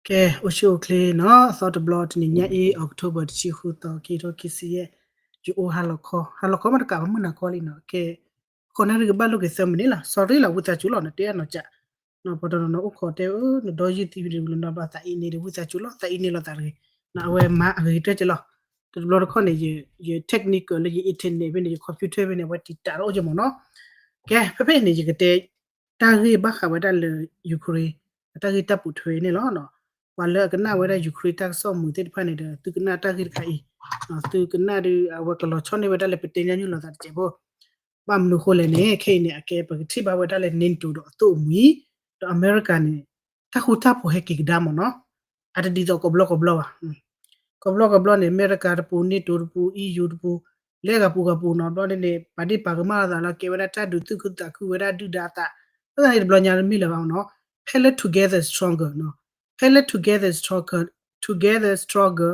ကဲ အိၣ်ဆူၣ်အိၣ်ချ့နီၤ, အသီတဘျီ တနံၤညါအံၤ October တဆံဃုသီ ခံကထိခံဆံယဲၢ်, ယအိၣ်ဟါလီၤခီ, ဟါလီၤခီမ့ၢ်တကး ပမုၢ်နၤခီလံနီၤ, ကဲ ဃိးနၣ်ရံၣ်ကဘၣ်လိာ်က့ၤသၢမံးနံးလီၤ, sorry လီၤ ဝံသးစူၤလီၤ နတဲအနီၤကး, နီၤ ပှၤတနီၤနီၤအိၣ်ခိးတဲ နဒီယုၢ်သံဝံၤဒီး လၢနီၤဘၣ်သးအံၤန့ၣ်ဒီး ဝံသးစူၤလီၤ သးအံၤန့ၣ်လီၤသးတဂ့ၤ, နီၤ အဝဲမၤအဂ့ၤကတၢၢ်က့ၤလီၤ, တဘျီတခီၣ်န့ၣ် ယ technical လၢယ internet ဖဲန့ၣ် ယ computer ဖဲန့ၣ် အဝဲတံာ်တာ်ထီၣ်အိၣ်က့ၤမ့ၢ်နီၤ, ကဲ ဖဲဖဲအံၤန့ၣ် ယကတဲ တၢ်ဂ့ၢ်ဘၣ်ဃးဝဲဒၣ်လၢ Ukraine အတၢ်ဂ့ၢ်တၢ်ပိာ်ထွဲန့ၣ်လီၤ. ပှၤလၢအကနၣ်ဝဲဒၣ် Ukraine တၢ်ကစီၣ်မုာ်သ့ၣ်တဖၣ်န့ၣ်ဒီး သုကနၣ်တၢ်ဂ့ၢ်တခါအံၤ, သုကနၣ်ဒီး အဝဲကလီၤဆီန့ၢ်ဝဲဒၣ်လၢပတဲညီနုၢ်လိာ်သးတစဲးဖိ, ဘၣ်မနုၤဃိလဲၣ်န့ၣ် ခဲအံၤန့ၣ် အကဲပကထံၣ်ဘၣ်ဝဲဒၣ်လၢ NATO ဒီးအသိၣ်အမှံၤ, ဒီးအမဲရကၤန့ၣ် တၢ်ဃူတၢ်ဖိးဟဲက့ၤကဒါမ့ၢ်နီၤ, အတဒ်သိးကဘျီကဘျီဘၣ် ကဘျီကဘျီန့ၣ် အမဲရကၤတပူၤ NATO တပူၤ EU တပူၤ, လဲၤဂၤပူၤဂၤပူၤနီၤ, ဘျီန့ၣ်န့ၣ် ပာ်ဒ့ၣ်ပာ်ကမၣ်လိာ်သးလီၤ ကဲဝဲဒၣ်တၢ်ဒုးသူၣ်ခုသးခုဝဲဒၣ်ဒုၣ်ဒါအသး, ဘၣ်သးန့ၣ်တဘျီညါတမ့ၢ်လၢၤဘၣ်နီၤ, ဖဲလၢ together stronger နီၤ, ဖဲလၢ together stronger, together stronger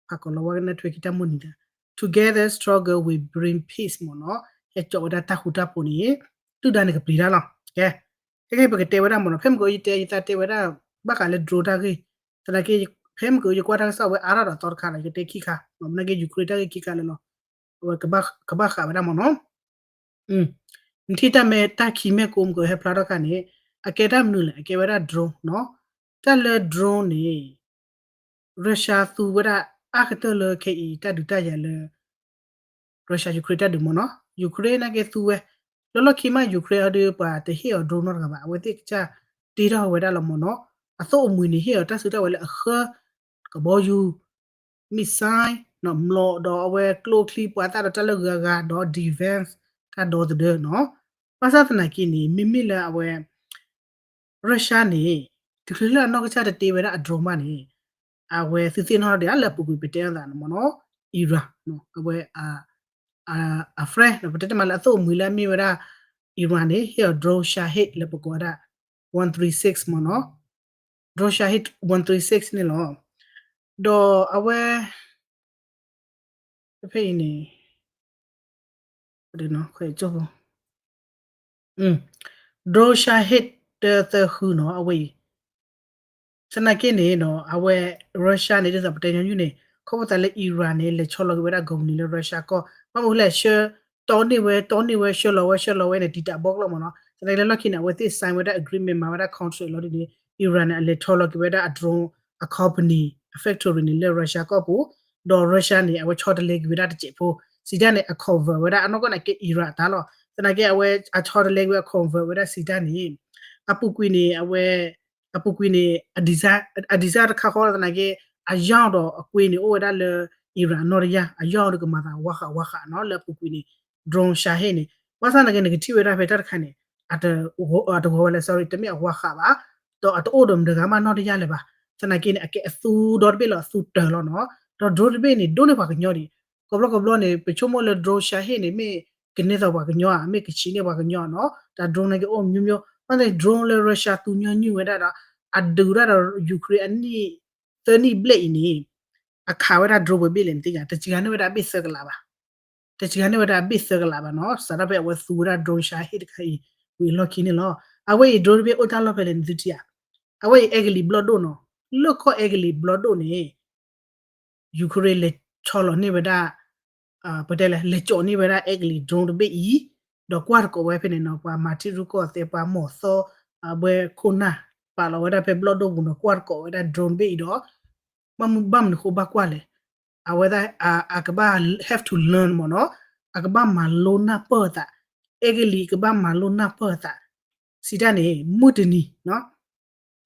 ဖးကီးလီၤဝဲကနၣ်ထွဲက့ၤတၢ်မိၣ်န့ၣ်ဒီး together stronger we bring peace မ့ၢ်နီၤ, ဟဲကၠီးဝဲဒၣ်တၢ်ဃူတၢ်ဖိးန့ၣ် ဒုၣ်ဒါန့ၣ်ကပျံၤတၢ်လီၤ, ကဲ ခဲကဲပကတဲဝဲဒၣ်မ့ၢ်နီၤ, ဖဲမ့ၢ်ကယတဲ ယသးတဲဝဲဒၣ် ဘၣ်ဃးလၢ drone တၢ်ဂ့ၢ်, သနာ်က့ ဖဲမ့ၢ်ကယကွၢ်တၢ်ကစီၣ်ဝဲအါထီၣ်ဒီးသီတခါဒီး ယကတဲခံခါ, မ့ၢ်နာ်က့ Ukraine တၢ်ဂ့ၢ်ခံခါလၢလီၤ, အဝဲကဘၣ်ဃးဝဲဒၣ်မ့ၢ်နီၤ, နထံၣ်တၢ်မဲာ်တၢ်ခံးမဲာ်ကိးမ့ၢ်ကဟဲဖျါထီၣ်ခါန့ၣ် အကဲတၢ်မနုၤလဲၣ်, အကဲဝဲဒၣ် drone နီၤ, တၢ်လၢ drone န့ၣ် Russia သူဝဲဒၣ်အါကတၢၢ်လၢခဲအံၤ တၢ်ဒုးတၢ်ယၤလၢ Russia Ukraine တၢ်ဒုးမ့ၢ်နီၤ, Ukraine နာ်က့သူဝဲ, လၢလီၢ်ခံမး Ukraine အီၤဒီး ပှၤတဟ့ၣ်အီၤ drone နီတဂၤဘၣ်, အဝဲသ့ၣ်ကစၢ်တ့ထီၣ်ဝဲဒၣ်လီၤမ့ၢ်နီၤ, အသိၣ်အမှံၤန့ၣ် ဟ့ၣ်အီၤတၢ်စုတၢ်ဝဲၤလၢအဃၢ ကဘီယူၤ missile နီၤ မျိာ်ဒီးအဝဲကျိချံမျိာ်သၣ်ဒီးတၢ်လၢဂၤဂၤဒီး defense တၢ်ဒီသဒၢနီၤ, ဘၣ်ဆၣ်သနာ်က့န့ၣ် မ့မ့ၢ်လၢအဝဲ Russia န့ၣ် တချုးလၢအနီၢ်ကစၢ်တတ့ဝဲဒၣ်အ drone ဘၣ်န့ၣ် အဝဲသုသ့ၣ်နီၣ်ဒံးလၢအပူၤကွံာ်ပတဲအသးန့ၣ်မ့ၢ်နီၤ, Iran နီၤ, အဝဲ အ friend နီၤ, ပတဲတမးလၢအသိၣ်အမှံၤလၢအမ့ၢ်ဝဲဒၣ် Iran န့ၣ် ဟ့ၣ်အီၤ drone Shahed လၢပကိးဝဲဒၣ် one three six မ့ၢ်နီၤ, drone Shahed one three six န့ၣ်လီၤ, ဒီးအဝဲ ဖဲဖဲအံၤန့ၣ် drone Shahed တသၢဃုနီၤ အဝဲအံၤ, သနာ်က့န့ၣ်နီၤ အဝဲ Russia န့ၣ် ဒ်သိးပတဲညီနုၢ်န့ၣ် ခီဖျိသးလၢ Iran န့ၣ် လဲၤဆီလီၤက့ၤဝဲဒၣ် company လၢ Russia ကီၢ် ဘၣ်မနုၤလဲၣ် ဆှၢ တီန့ၢ်ဝဲ တီန့ၢ်ဝဲ ဆှၢလီၤဝဲ ဆှၢလီၤဝဲန့ၣ် တံာ်တာ်ဘီကျီၢ်မ့ၢ်နီၤ, သနာ်က့လၢလီၢ်ခံန့ၣ် အဝဲသ့ၣ် sign ဝဲဒၣ် agreement မၤဝဲဒၣ် contract လီၤဒ်န့ၣ် Iran န့ၣ် အလဲၤဆီလီၤက့ၤဝဲဒၣ်အ drone အ company အ factory န့ၣ် လၢ Russia ကီၢ်ပူၤ, ဒီး Russia န့ၣ် အဝဲဆီတလဲက့ၤဝဲဒၣ်တစဲးဖိ, စံးတၢ်န့ၣ် အ convert ဝဲဒၣ် အနီၢ်ကီၢ်န့ၣ်ကဲ Iran အတၢ်လီၤ, သနာ်က့အဝဲအဆီတလဲက့ၤဝဲ အ convert ဝဲဒၣ်စံးတၢ်န့ၣ် အပူၤကွံာ်န့ၣ် အဝဲ အပူၤကွံာ်န့ၣ် အ design အ design တခါဃီလီၤ သနာ်က့ အယီၢ်ဒီးအကွ့န့ၣ် အိၣ်ဝဲဒၣ်လၢ Iran အနီၢ်တယၢ်, အယီၢ်ဒီးကမၤသးဝါဃးဝါဃးနီၤ လၢအပူၤကွံာ်န့ၣ် drone Shahed န့ၣ်, ဘၣ်ဆၣ်သနာ်က့ နကထံၣ်ဝဲဒၣ်ဖဲတၢ်တခါန့ၣ် အတဂီၤဝဲလၢ sorry တမ့ၢ်အဝါဃးဘၣ်, ဒီးအတအိၣ်ဒီးမတၤဂၤမးနီၢ်တယၢ်လၢၤဘၣ်, သနာ်က့န့ၣ် အကဲအသူဒီတဘ့ၣ်လီၤ အသူတၢၤလီၤနီၤ, ဒီး drone တဘ့ၣ်န့ၣ် ဒိၣ်န့ၢ်ပှၤကညီဒံး, ကဘျီကဘျီန့ၣ် ပဆိကမိၣ်လၢ drone Shahed န့ၣ် မ့ၢ်ကန့ၢ်သိးပှၤကညီဧါ, မ့ၢ်ကဆံးန့ၢ်ပှၤကညီဧါနီၤ, တၢ် drone န့ၣ်ကအိၣ်မျိုးမျိုး, ဘၣ်သ့ၣ် drone လၢ Russia သူညီနုၢ်ဝဲဒၣ်ဒီး အဒုးဒၣ်ဒီး Ukraine အနံၣ် သၢနံၣ်ဘျဲၣ်အံၤန့ၣ် အခးဝဲဒၣ် drone ပှဲၤဘ့ၣ်လဲၣ်နသ့ၣ်ညါ, တစှၤန့ၢ်ဝဲဒၣ်အဘ့ၣ်သၢကလးဘၣ်, တစှၤန့ၢ်ဝဲဒၣ်အဘ့ၣ်သၢကလးဘၣ်နီၤ, စးထီၣ်ဖဲအဝဲသူဝဲဒၣ် drone Shahed တခါအံၤ ဝံၤအလီၢ်ခံန့ၣ်လီၤ. အဝဲအံၤ drone တဘ့ၣ်အိၣ်တၢ်လီၢ်ဖဲလဲၣ်နသုထံၣ်ဧါ, အဝဲအံၤ အဲကလံးဘျီၣ်ဒိၣ်နီၤ, လၢကီၢ်အဲကလံးဘျီၣ်ဒိၣ်န့ၣ် Ukraine လဲၤဆီလီၤန့ၢ်ဝဲဒၣ် ပတဲလဲၣ် လဲၤကၠီးန့ၢ်ဝဲဒၣ် အဲကလံး drone တဘ့ၣ်အံၤ, ဒီးကွၢ်တကိးဝဲဖဲန့ၣ်နီၤ, ပှၤမၤထံရူၢ်ကီၢ်သဲး ပှၤမိၢ်သီ အဝဲခိၣ်နၢ် ပာ်လီၤဝဲဒၣ်ဖဲဘျီၣ်ဒိၣ်ပူၤနီၤ, ကွၢ်တကိးဝဲဒၣ် drone တဘ့ၣ်အံၤဒီး ဘၣ်မနုၤဃိဘၣ်ကွၢ်လဲၣ်, အဝဲဒၣ် အကဘၣ် have to learn မ့ၢ်နီၤ, အကဘၣ်မၤလိနၢ်ပၢၢ်အသး, အဲကလံးကဘၣ်မၤလိနၢ်ပၢၢ်အသး, စံးတၢ်န့ၣ် မုၢ်တနံၤ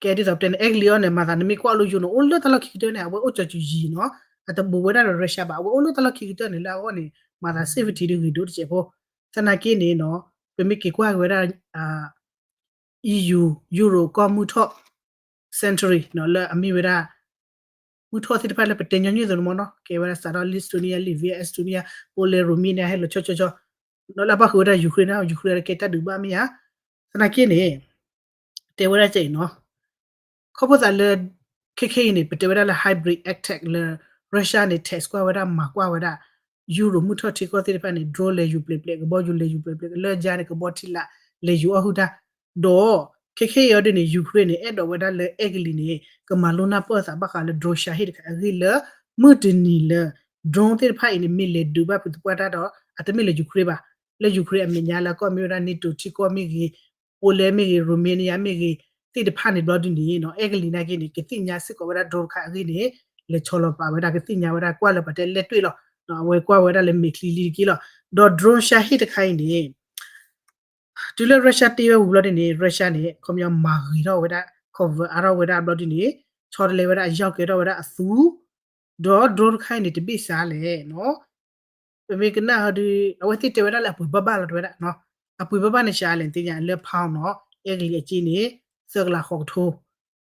ကဲဒ်သိးပတဲန့ၣ် အဲကလံးအီၤန့ၣ် မၤသးနမ့ၢ်ကွၢ်လိယိာ်န့ၣ် အိၣ်လၢတၢ်လီၢ်ခံကတၢၢ်န့ၣ် အဝဲအိၣ်ကၠီၤစူၤယံၤနီၤ, အတဘူးဝဲဒၣ်ဒီး Russia ဘၣ်, အဝဲအိၣ်လၢတၢ်လီၢ်ခံကတၢၢ်န့ၣ် လၢအဂီၢ်န့ၣ် မၤသး safety ဒ်ဂ့ၤဒိၣ်တစဲးဖိ, သနာ်က့န့ၣ်နီၤ, ပမ့ၢ်က့ၤကွၢ်က့ၤဝဲဒၣ် EU Europe ကီၢ်မုၢ်ထီၣ် century နီၤ လၢအမ့ၢ်ဝဲဒၣ် မုၢ်ထီၣ်သ့ၣ်တဖၣ်လၢပတဲညီနုၢ်သိးန့ၣ်မ့ၢ်နီၤ, ကဲဝဲဒၣ်စးထီၣ် Lithuania, Latvia, Estonia, Poland, Romania ဟဲလီၤဆီဆီဆီ, ဒီးလၢအပၣ်ဃုာ်ဝဲဒၣ် Ukraine နီၤ, Ukraine တၢ်ကဲတၢ်ဒုးဘၣ်မ့ၢ်ဧါ, သနာ်က့န့ၣ် တဲဝဲဒၣ်ကဲအံၤနီၤ, ခီဖျိသးလၢ ခဲခဲအံၤန့ၣ် ပတဲဝဲဒၣ်လၢ hybrid attack လၢ Russia န့ၣ် test ကွၢ်ဝဲဒၣ် မၤကွၢ်ဝဲဒၣ် Europe မုၢ်ထီၣ်ထံကီၢ်သ့ၣ်တဖၣ်န့ၣ် drone လဲၤယူၤပျဲၤပျဲၤ, ကဘီယူၤလဲၤယူၤပျဲၤပျဲၤ, လၢယါန့ၣ် ကဘီထံလာ်လဲၤယူၤအီၣ်ဟုၣ်တၢ်, ဒီး ခဲခဲအံၤအီၤဒ်န့ၣ် Ukraine န့ၣ် အဲၣ်ဒိးဝဲဒၣ်လၢအဲကလံးန့ၣ် ကမၤလိနၢ်ပၢၢ်သးဘၣ်ဃးလၢ drone ရှါဟ့ၣ်တခါအဂ့ၢ်လၢ မုၢ်တနံၤလၢ drone သ့ၣ်တဖၣ်အံၤန့ၣ် မ့ၢ်လဲၤဒုးဘၣ်ဖုးသပှၢ်တၢ်ဒီး အတမ့ၢ်လၢ Ukraine ဘၣ်, လၢ Ukraine အမဲာ်ညါလၢကီၢ်မ့ၢ်ဝဲဒၣ် NATO ထံကီၢ်မ့ၢ်ဂ့ၤ, Poland မ့ၢ်ဂ့ၤ, Romania မ့ၢ်ဂ့ၤ သ့ၣ်တဖၣ်န့ၣ်ဘျီဒ်န့ၣ်နီၤ အဲကလံးနာ်က့န့ၣ် ကသ့ၣ်ညါစ့ၢ်ကီးဝဲဒၣ် drone တခါအဂ့ၢ်န့ၣ် လဲၤဆီလီၤပာ်ဝဲဒၣ် ကသ့ၣ်ညါဝဲဒၣ်ကွၢ်လၢပှၤတဲလဲၣ်တွ့ၣ်လီၤ. အဝဲကွၢ်ဝဲဒၣ်လၢမဲာ်ချံလံတက့ၢ်လီၤ. ဒီး drone ရှါဟ့ၣ်တခါအံၤန့ၣ် တုၤလၢ Russia တ့ဝဲဝံၤဘျီဒ်န့ၣ် Russia န့ၣ် ခီပညီမၤဂ့ၤထီၣ်ဝဲဒၣ် convert အါထီၣ်ဝဲဒၣ်ဘျီဒ်န့ၣ် ဆီတလဲဝဲဒၣ်အယီၢ်ကဲထီၣ်ဝဲဒၣ်အသူ ဒီး drone တခါအံၤန့ၣ် တဘ့ၣ်စးလဲၣ်နီၤ ပမ့ၢ်ကနၣ်ဟီဒုး အဝဲသ့ၣ်တဲဝဲဒၣ်လၢအပှ့ၤဘၣ်ဘၣ်လီၤတဲဝဲဒၣ်နီၤ အပှ့ၤဘၣ်ဘၣ်န့ၣ် စးလဲၣ်သ့ၣ်ညါလၢ pound နီၤ အဲကလံးအစ့န့ၣ် သၢကလးဃိးကထိ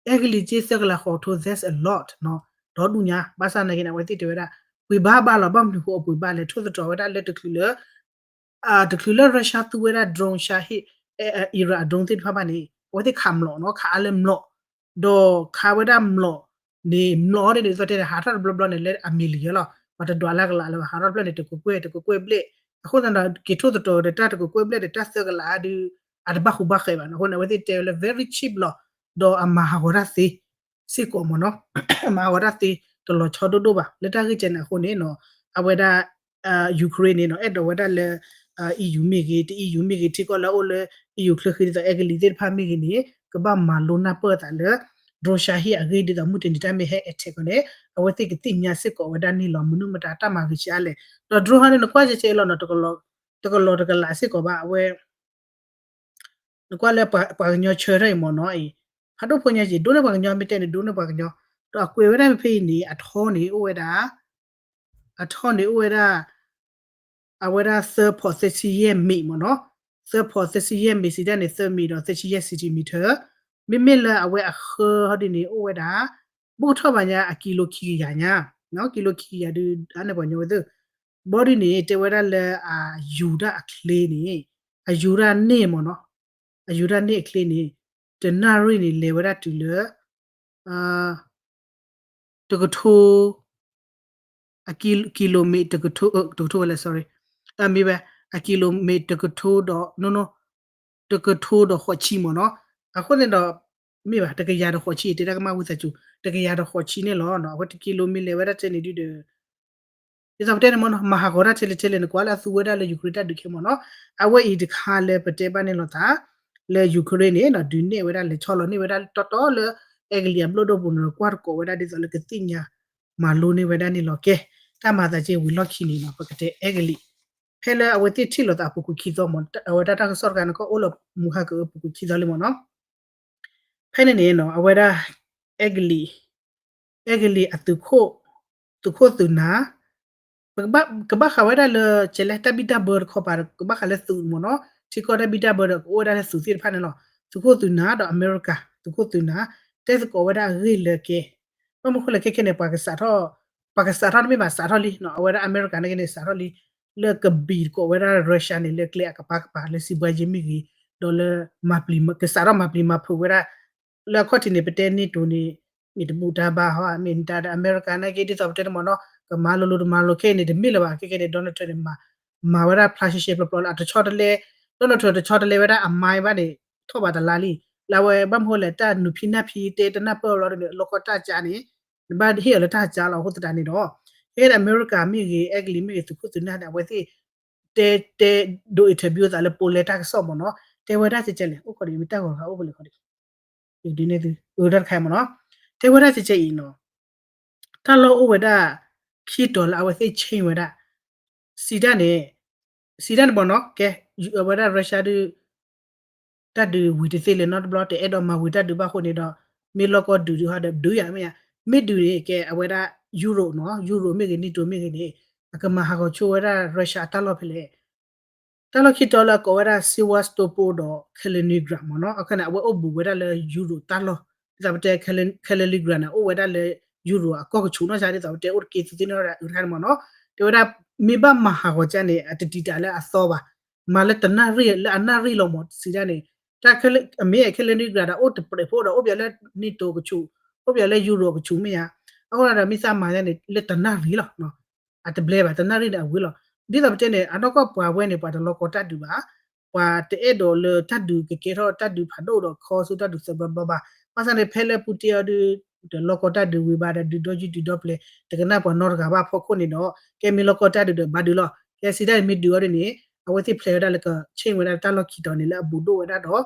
အဲကလံးစ့သၢကလးဃိးကထိ that's a lot နီၤ ဒီဒူၣ်ညါ ဘၣ်ဆၣ်နာ်က့န့ၣ် အဝဲသ့ၣ်တဲဝဲဒၣ် ပှ့ၤဘၣ်ဘၣ်လီၤ ဘၣ်မနုၤဃိအပှ့ၤဘၣ်လဲၣ် ထိၣ်သတြီၤဝဲဒၣ်လၢတချုးလၢ တချုးလၢ Russia သူဝဲဒၣ် drone ရှါဟ့ၣ် Iran အ drone သ့ၣ်တဖၣ်ဘၣ်န့ၣ် အဝဲသ့ၣ်ခးမျိာ်နီၤ ခးအါလၢမျိာ် ဒီးခးဝဲဒၣ်မျိာ်န့ၣ် မျိာ်အီၤဒ်န့ၣ် ဒ်သိးတဲန့ၣ် ဟးထီၣ်တဘျီဘျီန့ၣ် လၢအ million လီၤ ပှၤတဒွးလၢကလးလၢၤဘၣ် ဟးထီၣ်တဖျၢၣ်န့ၣ် တကကွဲၢ် တကကွဲၢ်ဘျဲၣ် အဃိသတးဒီး က့ၤထိၣ်သတြီၤဒီးတၢ်တကကွဲၢ်ဘျဲၣ်ဒီးတၢ်သၢကလးအါဒုး အတဘၣ်ဟူးဘၣ်ဃဲဘၣ်နီၤ အဃိန့ၣ် အဝဲသ့ၣ်တဲဝဲလၢ very cheap လီၤ ဒီးအမၤဟးဂီၤတၢ်သ့ စ့ၢ်ကီးမ့ၢ်နီၤ မၤဟးဂီၤတၢ်သ့ တလီၤဆီဒိၣ်ဒိၣ်ဘၣ် လၢတၢ်ဂ့ၢ်ကဲန့ၣ်အဃိန့ၣ်နီၤ အဝဲဒၣ် Ukraine န့ၣ်နီၤ အဲၣ်ဒိးဝဲဒၣ်လၢ EU မ့ၢ်ဂ့ၤ တ EU မ့ၢ်ဂ့ၤ ထံကီၢ်လၢအအိၣ်လၢ EU ချၢဃံဒ်သိးအဲကလံးသ့ၣ်တဖၣ်မ့ၢ်ဂ့ၤန့ၣ် ကဘၣ်မၤလိနၢ်ပၢၢ်သးလၢ drone ရှါဟ့ၣ်အဂ့ၢ်ဒ်သိးမုၢ်တနံၤတၢ်မ့ၢ်ဟဲ attack အီၤန့ၣ် အဝဲသ့ၣ်ကသ့ၣ်ညါစ့ၢ်ကီးဝဲဒၣ်န့ၣ်လီၤ မနုၤမတၤတၢ်မၤဂ့ၤဆံးအါလဲၣ် ဒီး drone ဟီန့ၣ် နကွၢ်ကဲကဲလီၤနီၤ တကလီၤတကလးစ့ၢ်ကီးဘၣ် အဝဲ နကွၢ်လၢပှၤကညီဆၢထၢၣ်အံၤမ့ၢ်နီၤအံၤ ဖးဒိၣ်ဖိညါက့ ဒိၣ်န့ၢ်ပှၤကညီမ့ၢ်တဲန့ၣ် ဒိၣ်န့ၢ်ပှၤကညီ ဒီးအကွဲးဝဲဒၣ်ဖဲအံၤန့ၣ် အထီန့ၣ်အိၣ်ဝဲဒၣ် အထီန့ၣ်အိၣ်ဝဲဒၣ် အဝဲဒၣ်သၢဖီးသၢဆံယဲၢ်မ့ၣ်မ့ၢ်နီၤ သၢဖီးသၢဆံယဲၢ်မ့ၣ် စံးတၢ်န့ၣ် သၢမ့ၣ်ဒီးသၢဆံယဲၢ် centimeter မ့မ့ၢ်လၢအဝဲအဃၢဟီဒ်န့ၣ် အိၣ်ဝဲဒၣ် ဘူးကထီၣ်ဘၣ်ညါ အကံလိခံကယၤညါ ကံလိခံကယၤဒုး အါန့ၢ်ပှၤကညီဝဲသ့ၣ် ဘီဒ်န့ၣ် တဲဝဲဒၣ်လၢအယူၤတၢ်အချ့န့ၣ် အယူၤတၢ်န့ၣ်မ့ၢ်နီၤ အယူၤတၢ်န့ၣ်အချ့န့ၣ် တနၣ်ရံၣ်န့ၣ် လဲၤဝဲဒၣ်တုၤလၢ တကထိ အကံ ကံလိမ့ၣ်တကထိ တကထိဝဲလဲၣ် sorry အမ့ၢ်ဝဲ အကံလိမ့ၣ်တကထိဒီး no no တကထိဒီးဃိးဆံမ့ၢ်နီၤ အဃိန့ၣ်ဒီး မ့ၢ်ဘၣ် တကယၤဒီးဃိးဆံ တဲဒၣ်ကမၣ်ဝံသးစူၤ တကယၤဒီးဃိးဆံန့ၣ်လီၤ အဝဲတကံလိမ့ၢ်လဲၤဝဲဒၣ်ထဲန့ၣ်ဒုဒီး ဒ်သိးပတဲန့ၣ်မ့ၢ်နီၤ မၤဟးဂီၤတၢ်ထဲလဲၣ်ထဲလဲၣ်န့ၣ် ကွၢ်လၢအသူဝဲဒၣ်လၢ Ukraine တၢ်ဒုးခဲမ့ၢ်နီၤ အဝဲအံၤတခါလၢပတဲဘၣ်န့ၣ်လီၤသး လၢ Ukraine န့ၣ် ဒုးနဲၣ်ဝဲဒၣ်လဲၤဆီလီၤန့ၢ်ဝဲဒၣ်တီတီလၢ အဲကလံးအဘျီၣ်ဒိၣ်ပူၤန့ၣ် ကွၢ်တကိးဝဲဒၣ်ဒ်သိးလၢကသ့ၣ်ညါ မၤလိန့ၢ်ဝဲဒၣ်န့ၣ်လီၤကဲ တၢ်မၤသးကဲဝံၤလီၢ်ခံန့ၣ်နီၤ ပကတဲအဲကလံး ဖဲလၢအဝဲသ့ၣ်ထံၣ်လိာ်သးအပူၤကွံာ်ခံသီမ့ၢ် အဝဲဒၣ်တၢ်ကစီၣ်တခါန့ၣ် ကအိၣ်လၢမူဟါကပူၤကွံာ်ခံသီလံမ့ၢ်နီၤ ဖဲန့ၣ်န့ၣ်နီၤ အဝဲဒၣ် အဲကလံး အဲကလံးအသုးခိၣ် သုးခိၣ်သုးနၢ် ပကဘၣ် ကဘၣ်ဃးဝဲဒၣ်လၢ ကဲလဲၣ် တၢ်ဘံၣ်တၢ်ဘၢတခီပၤ ကဘၣ်ဃးလၢသုးမ့ၢ်နီၤ ထံကီၢ်တၢ်ဘံၣ်တၢ်ဘၢဒီး ကအိၣ်ဝဲဒၣ်လၢသုးသ့ၣ်တဖၣ်န့ၣ်လီၤ. သုးခိၣ်သုးနၢ်ဒီးအမဲရကၤ သုးခိၣ်သုးနၢ် တဲသကိးဝဲဒၣ်အဂ့ၢ်လၢကဲ ဘၣ်မနုၤဃိလဲၣ် ခဲခဲန့ၣ် ပှၤကစးထီၣ် ပှၤကစးထီၣ်တမ့ၢ်ဘၣ် စးထီၣ်လံနီၤ အဝဲဒၣ်အမဲရကၤနာ်က့န့ၣ် စးထီၣ်လံ လၢကဘံၣ်သကိးဝဲဒၣ် Russia န့ၣ် လၢကျဲအကပၤကပၤ လၢစံးဘှါယ့မ့ၢ်ဂ့ၤ ဒီးလၢ ကစးထီၣ်မၤပျံၤမၤဖုးဝဲဒၣ် လၢအခီၣ်ထံးန့ၣ် ပတဲ NATO န့ၣ် မ့ၢ်တဘူၣ်တၢ်ဘါဟီ မ့ၢ်တၢ်ဒီးအမဲရကၤနာ်က့ ဒ်သိးပတဲတမ့ၢ်နီၤ ကမၤလိၤလိၤတမၤလိၤခဲအံၤန့ၣ် တမ့ၢ်လၢၤဘၣ် ခဲခဲန့ၣ် Donald Trump န့ၣ် မၤဝဲဒၣ်ဖျါရှဲရှဲပျီပျီလၢအတဆီတလဲ Donald Trump တဆီတလဲဝဲဒၣ်အမါဘၣ်န့ၣ် ထီၣ်ဘးတလါလံ လၢအဝဲဘၣ်မနုၤဃိလဲၣ် တၢ်နုာ်ဖံးနၢ်ဖံးတဲတနၢ်ပၢၢ်လီၤဒီး လီၢ်ကီၢ်တၢ်ကါန့ၣ် နဘၣ်ဟ့ၣ်အီၤလၢတၢ်ကါလီၤ အဃိသတးန့ၣ်ဒီး ဖဲအမဲရကၤမ့ၢ်ဂ့ၤ အဲကလံးမ့ၢ်ဂ့ၤ သုးခိၣ်သုးနၢ်န့ၣ် အဝဲသ့ၣ် တဲ တဲ ဒိး interview သးလၢ Poland တၢ်ကစီၣ်မ့ၢ်နီၤ တဲဝဲဒၣ်ကဲကဲလဲၣ် အိၣ်ခိးဒီး မ့ၢ်တၢ်ဂီၤတခါအိၣ်ဖဲလဲၣ်ခီဒီး ဒ်န့ၣ်သု အၢတၢ်တခါမ့ၢ်နီၤ တဲဝဲဒၣ်ကဲကဲအံၤနီၤ တၢ်လီၢ်အိၣ်ဝဲဒၣ် ခံတီၤလၢအဝဲသ့ၣ် change ဝဲဒၣ် စံးတၢ်န့ၣ် စံးတၢ်န့ၣ်မ့ၢ်နီၤ ကဲ အဝဲဒၣ် Russia ဒုး တၢ်ဒုးဝံၤတသ့လၢၤနီတဘျီ တအဲၣ်ဒိးမၤဝံၤတၢ်ဒုးဘၣ်အဃိန့ၣ်ဒီး မ့ၢ်လီၢ်ကီၢ်ဒုးဒုးဟီဒီး ဒုးယၤမ့ၢ်ယၤ မ့ၢ်ဒုးန့ၣ် ကဲအဝဲဒၣ် Europe နီၤ Europe မ့ၢ်ဂ့ၤ NATO မ့ၢ်ဂ့ၤန့ၣ် အကမၤဟးဂီၤဆိဝဲဒၣ် Russia အတၢ်လီၢ်ဖဲလဲၣ် တၢ်လီၢ်ခံတီၤလၢအကိးဝဲဒၣ် Sevastopol ဒီး Kaliningrad မ့ၢ်နီၤ အခါန့ၣ် အဝဲအိၣ်ဘူးဝဲဒၣ်လၢ Europe တၢ်လီၢ် ဒ်သိးပတဲ Kaliningrad န့ၣ် အိၣ်ဝဲဒၣ်လၢ Europe အကီၢ်ကဆူးနီၢ်ကါ ဒ်သိးပတဲအိၣ်တက့ၢ်သုသ့ၣ်နီၣ်ဒၣ်အုးတခါန့ၣ်မ့ၢ်နီၤ တဲဝဲဒၣ် မ့ၢ်ဘၣ်မၤဟးဂီၤကါန့ၣ် အတဒံးတၢ်လၢအသီဘၣ် မၤလၢတနၣ်ရံၣ် လၢအနၣ်ရံၣ်လီၤမ့ၢ်စံးဒၣ်န့ၣ် တၢ်အမ့ၢ် Kaliningrad ဒီးအိၣ်တပြဲးဖိဒီး အိၣ်ပယီၤလၢ NATO ကဆူး အိၣ်ပယီၤလၢ Europe ကဆူးမ့ၢ်ဧါ အဃိဒီးမ့ၢ်သးမၤန့ၣ် လၢတနၣ်ရံၣ်လီၤ အတဘျဲဘၣ် တနၣ်ရံၣ်န့ၣ်အဝံၤလီၤ ဒ်သိးပတဲန့ၣ် အနီၢ်ကီၢ်ပှၤဝဲန့ၣ် ပှၤတလီၤကီတၢ်ဒုးဘၣ် ပှၤတအဲၣ်ဒိးလၢတၢ်ဒုးကကဲထီၣ်တၢ်ဒုးဖးဒိၣ်ဒီးခီဆူတၢ်ဒုးသၢဘျီဘျီဘၣ်. ဘၣ်ဆၣ်န့ၣ် ဖဲလၢ Putin အီၤဒုး တလီၢ်ကီတၢ်ဒုးဝံၤဘၣ်ဒီး ဒုးဒီယုၢ်ဒုးဒီပျဲၤ တကနၣ်ပှၤနီတဂၤဘၣ်အဖီခိၣ်န့ၣ်ဒီး ကဲမ့ၢ်လီၢ်ကီတၢ်ဒုးဒီးဘၣ်ဒုးလီၤ. ကဲစံးတၢ်န့ၣ်မ့ၢ်ဒုးအီၤဒ်န့ၣ် အဝဲသ့ၣ်ဖျဲးဝဲဒၣ်လၢက change ဝဲဒၣ်တၢ်လီၢ်ခံတီၤန့ၣ်လၢအဘူးဒိၣ်ဝဲဒၣ်ဒီး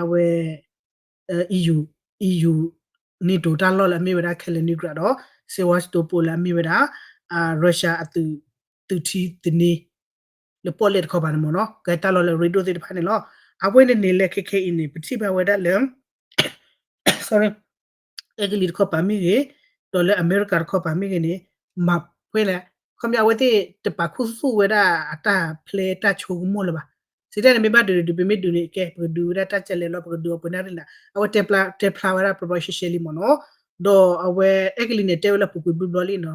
အဝဲ EU EU NATO တၢ်လီၢ်လၢအမ့ၢ်ဝဲဒၣ် Kaliningrad ဒီး Sevastopol လၢအမ့ၢ်ဝဲဒၣ် Russia အသုး သုးထံသန့ လၢပီၣ်လဲၣ်တခီပၤန့ၣ်မ့ၢ်နီၤ ကဲတၢ်လီၢ်လၢအရ့ဒိၣ်သ့ၣ်တဖၣ်န့ၣ်လီၤ. အဝဲန့ၣ်န့ၣ်လဲၣ်ခဲခဲအံၤန့ၣ် ပထံၣ်ဘၣ်ဝဲဒၣ်လၢ အဲကလံးတခီပၤမ့ၢ်ဂ့ၤ, ဒီးလၢအမဲရကၤတခီပၤမ့ၢ်ဂ့ၤန့ၣ် မၤဖဲလဲၣ်, ခီပညီအဝဲသ့ၣ်တပာ်ခူသူၣ်ဝဲဒၣ်အတၢ်ဖျဲတၢ်ဆိကမိၣ်လၢၤဘၣ်. စံးတၢ်န့ၣ်မ့ၢ်ဘၣ်ဒုးဒုး ပမ့ၢ်ဒုးန့ၣ် ကဲ ပကဒုးဝဲဒၣ်တၢ်ကလဲၤလီၤ ပကဒုးအီၤပှဲၤနၣ်ရံၣ်လၢ အဝဲတဲဖျါဝဲဒၣ် ပရီရှဲရှဲလံမ့ၢ်နီၤ, ဒီးအဝဲအဲကလံးန့ၣ် တဲဝဲလၢပူၤကွံာ်ဘျုးဘျီလံနီၤ,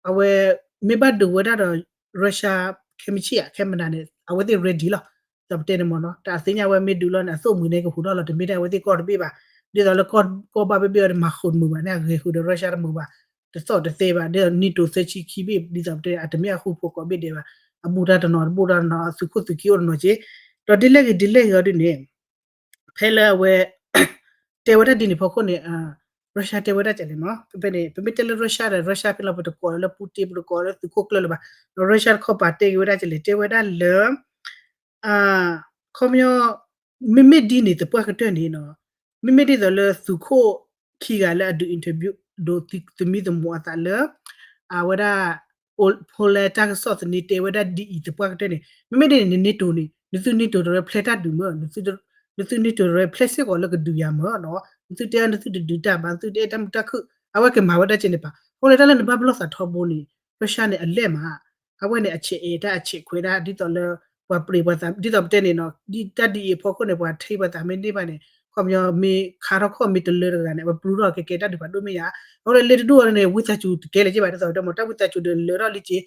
အဝဲ မ့ၢ်ဘၣ်ဒုးဝဲဒၣ်ဒီး Russia ခဲမုၢ်ဆ့ၣ်ဧါ ခဲမုၢ်နၤန့ၣ် အဝဲသ့ၣ် ready လီၤ. ဒီးပတဲန့ၣ်မ့ၢ်နီၤ တၢ်သ့ၣ်ညါဝဲမ့ၢ်ဒုးလီၤန့ၣ် အသိၣ်မှံၤန့ၣ်ကဟူးထီၣ်လီၤ တမ့ၢ်ဒၣ်အဝဲသ့ၣ်ကီၢ်တဘ့ၣ်ဘၣ်. ဒ်သိးလၢကီၢ်ဘၣ်ဘ့ၣ်ဘ့ၣ်အီၤဒီးမၤဃုာ်တမုာ်ဘၣ်န့ၣ် အဂဲၤဃုာ်ဒီး Russia တမုာ်ဘၣ်. တသီၣ်တသဲဘၣ် ဒ်သိး NATO သၢဆံခံဘ့ၣ် ဒ်သိးပတဲအတမ့ၢ်အဃူဖိးကိးဘ့ၣ်ဒဲးဘၣ်. အဘူးတၢ်တနီၤတဘူးတၢ်တနီၤ အသုးခိၣ်သုးခံအိၣ်တနီၤက့, ဒီးဒ်လဲၣ်ဂ့ၤဒ်လဲၣ်ဂ့ၤအီၤဒ်န့ၣ် ဖဲလၢအဝဲ တဲဝဲဒၣ်ဒ်န့ၣ်ဖီခိၣ်န့ၣ် Russia တဲဝဲဒၣ်ကလဲၣ်မ့ၢ် ဖဲန့ၣ် ပမ့ၢ်တဲလၢ Russia ဒီး Russia ဖဲလီၤ ပတကိးလၢ Putin ပတကိးလၢသုးခိၣ်ကျၢၢ်လၢၤဘၣ်. ဒီး Russia တခီပၤတဲက့ၤဝဲဒၣ်ကလဲၣ် တဲဝဲဒၣ်လၢ ခီပညီ မ့မ့ၢ်ဒ်န့ၣ်သပှၢ်ကတၢၢ်န့ၣ်နီၤ မ့မ့ၢ်ဒ်သိးလၢသုးခိၣ်ခံဂၤလၢအဒုး interview ဒိးသမံသမိးအသးလၢ အဝဲဒၣ် Poland တၢ်ကစီၣ်သန့တဲဝဲဒၣ်ဒ်အံၤသပှၢ်ကတၢၢ်န့ၣ် မ့မ့ၢ်ဒ်န့ၣ် NATO န့ၣ် နသု NATO တရၢဖျဲတၢ်ဒုးမ့ၢ် နသု NATO တရၢဖျဲစ့ၢ်ကီးလၢကဒုးယၤမ့ၢ်နီၤ နသုတဲအီၤနသုတဒုးတၢ်ဘၣ် နသုတအဲၣ်တၢ်မုာ်တၢ်ခုၣ် အဝဲကမၤဝဲဒၣ်ကဲန့ၣ်ပၢ်. အဃိန့ၣ်တၢ်လၢနဘၣ်ပလီၢ်သးထီဘိန့ၣ် Russia န့ၣ် အလဲၢ်မး အဝဲန့ၣ် အဆဲးအဲးတၢ်အဆဲးခွဲးဒၣ် ဒ်သိးလၢ ပှၤပြံးပှၤသး ဒ်သိးပတဲန့ၣ်နီၤ ဒ်တၢ်ဒ်အံၤအဖီခိၣ်န့ၣ် ပှၤထံပှၤသးမ့ၢ်န့ၢ်ဘၣ်န့ၣ် ခီပညီမ့ၢ်ခါထီၣ်ခီၣ်မ့ၢ်တလၢတဂၤန့ၣ် အဝဲပျူထီၣ်ကဲကဲတၢ်ဒုးဖးဒိၣ်မ့ၢ်ယါ. အဃိန့ၣ်လၢတဒူၣ်အီၤန့ၣ် ဝံသးစူၤတကဲလၢၤက့ဘၣ် ဒ်သိးပတဲမ့ၢ် တၢ်ဝံသးစူၤဒီးလၢထီၣ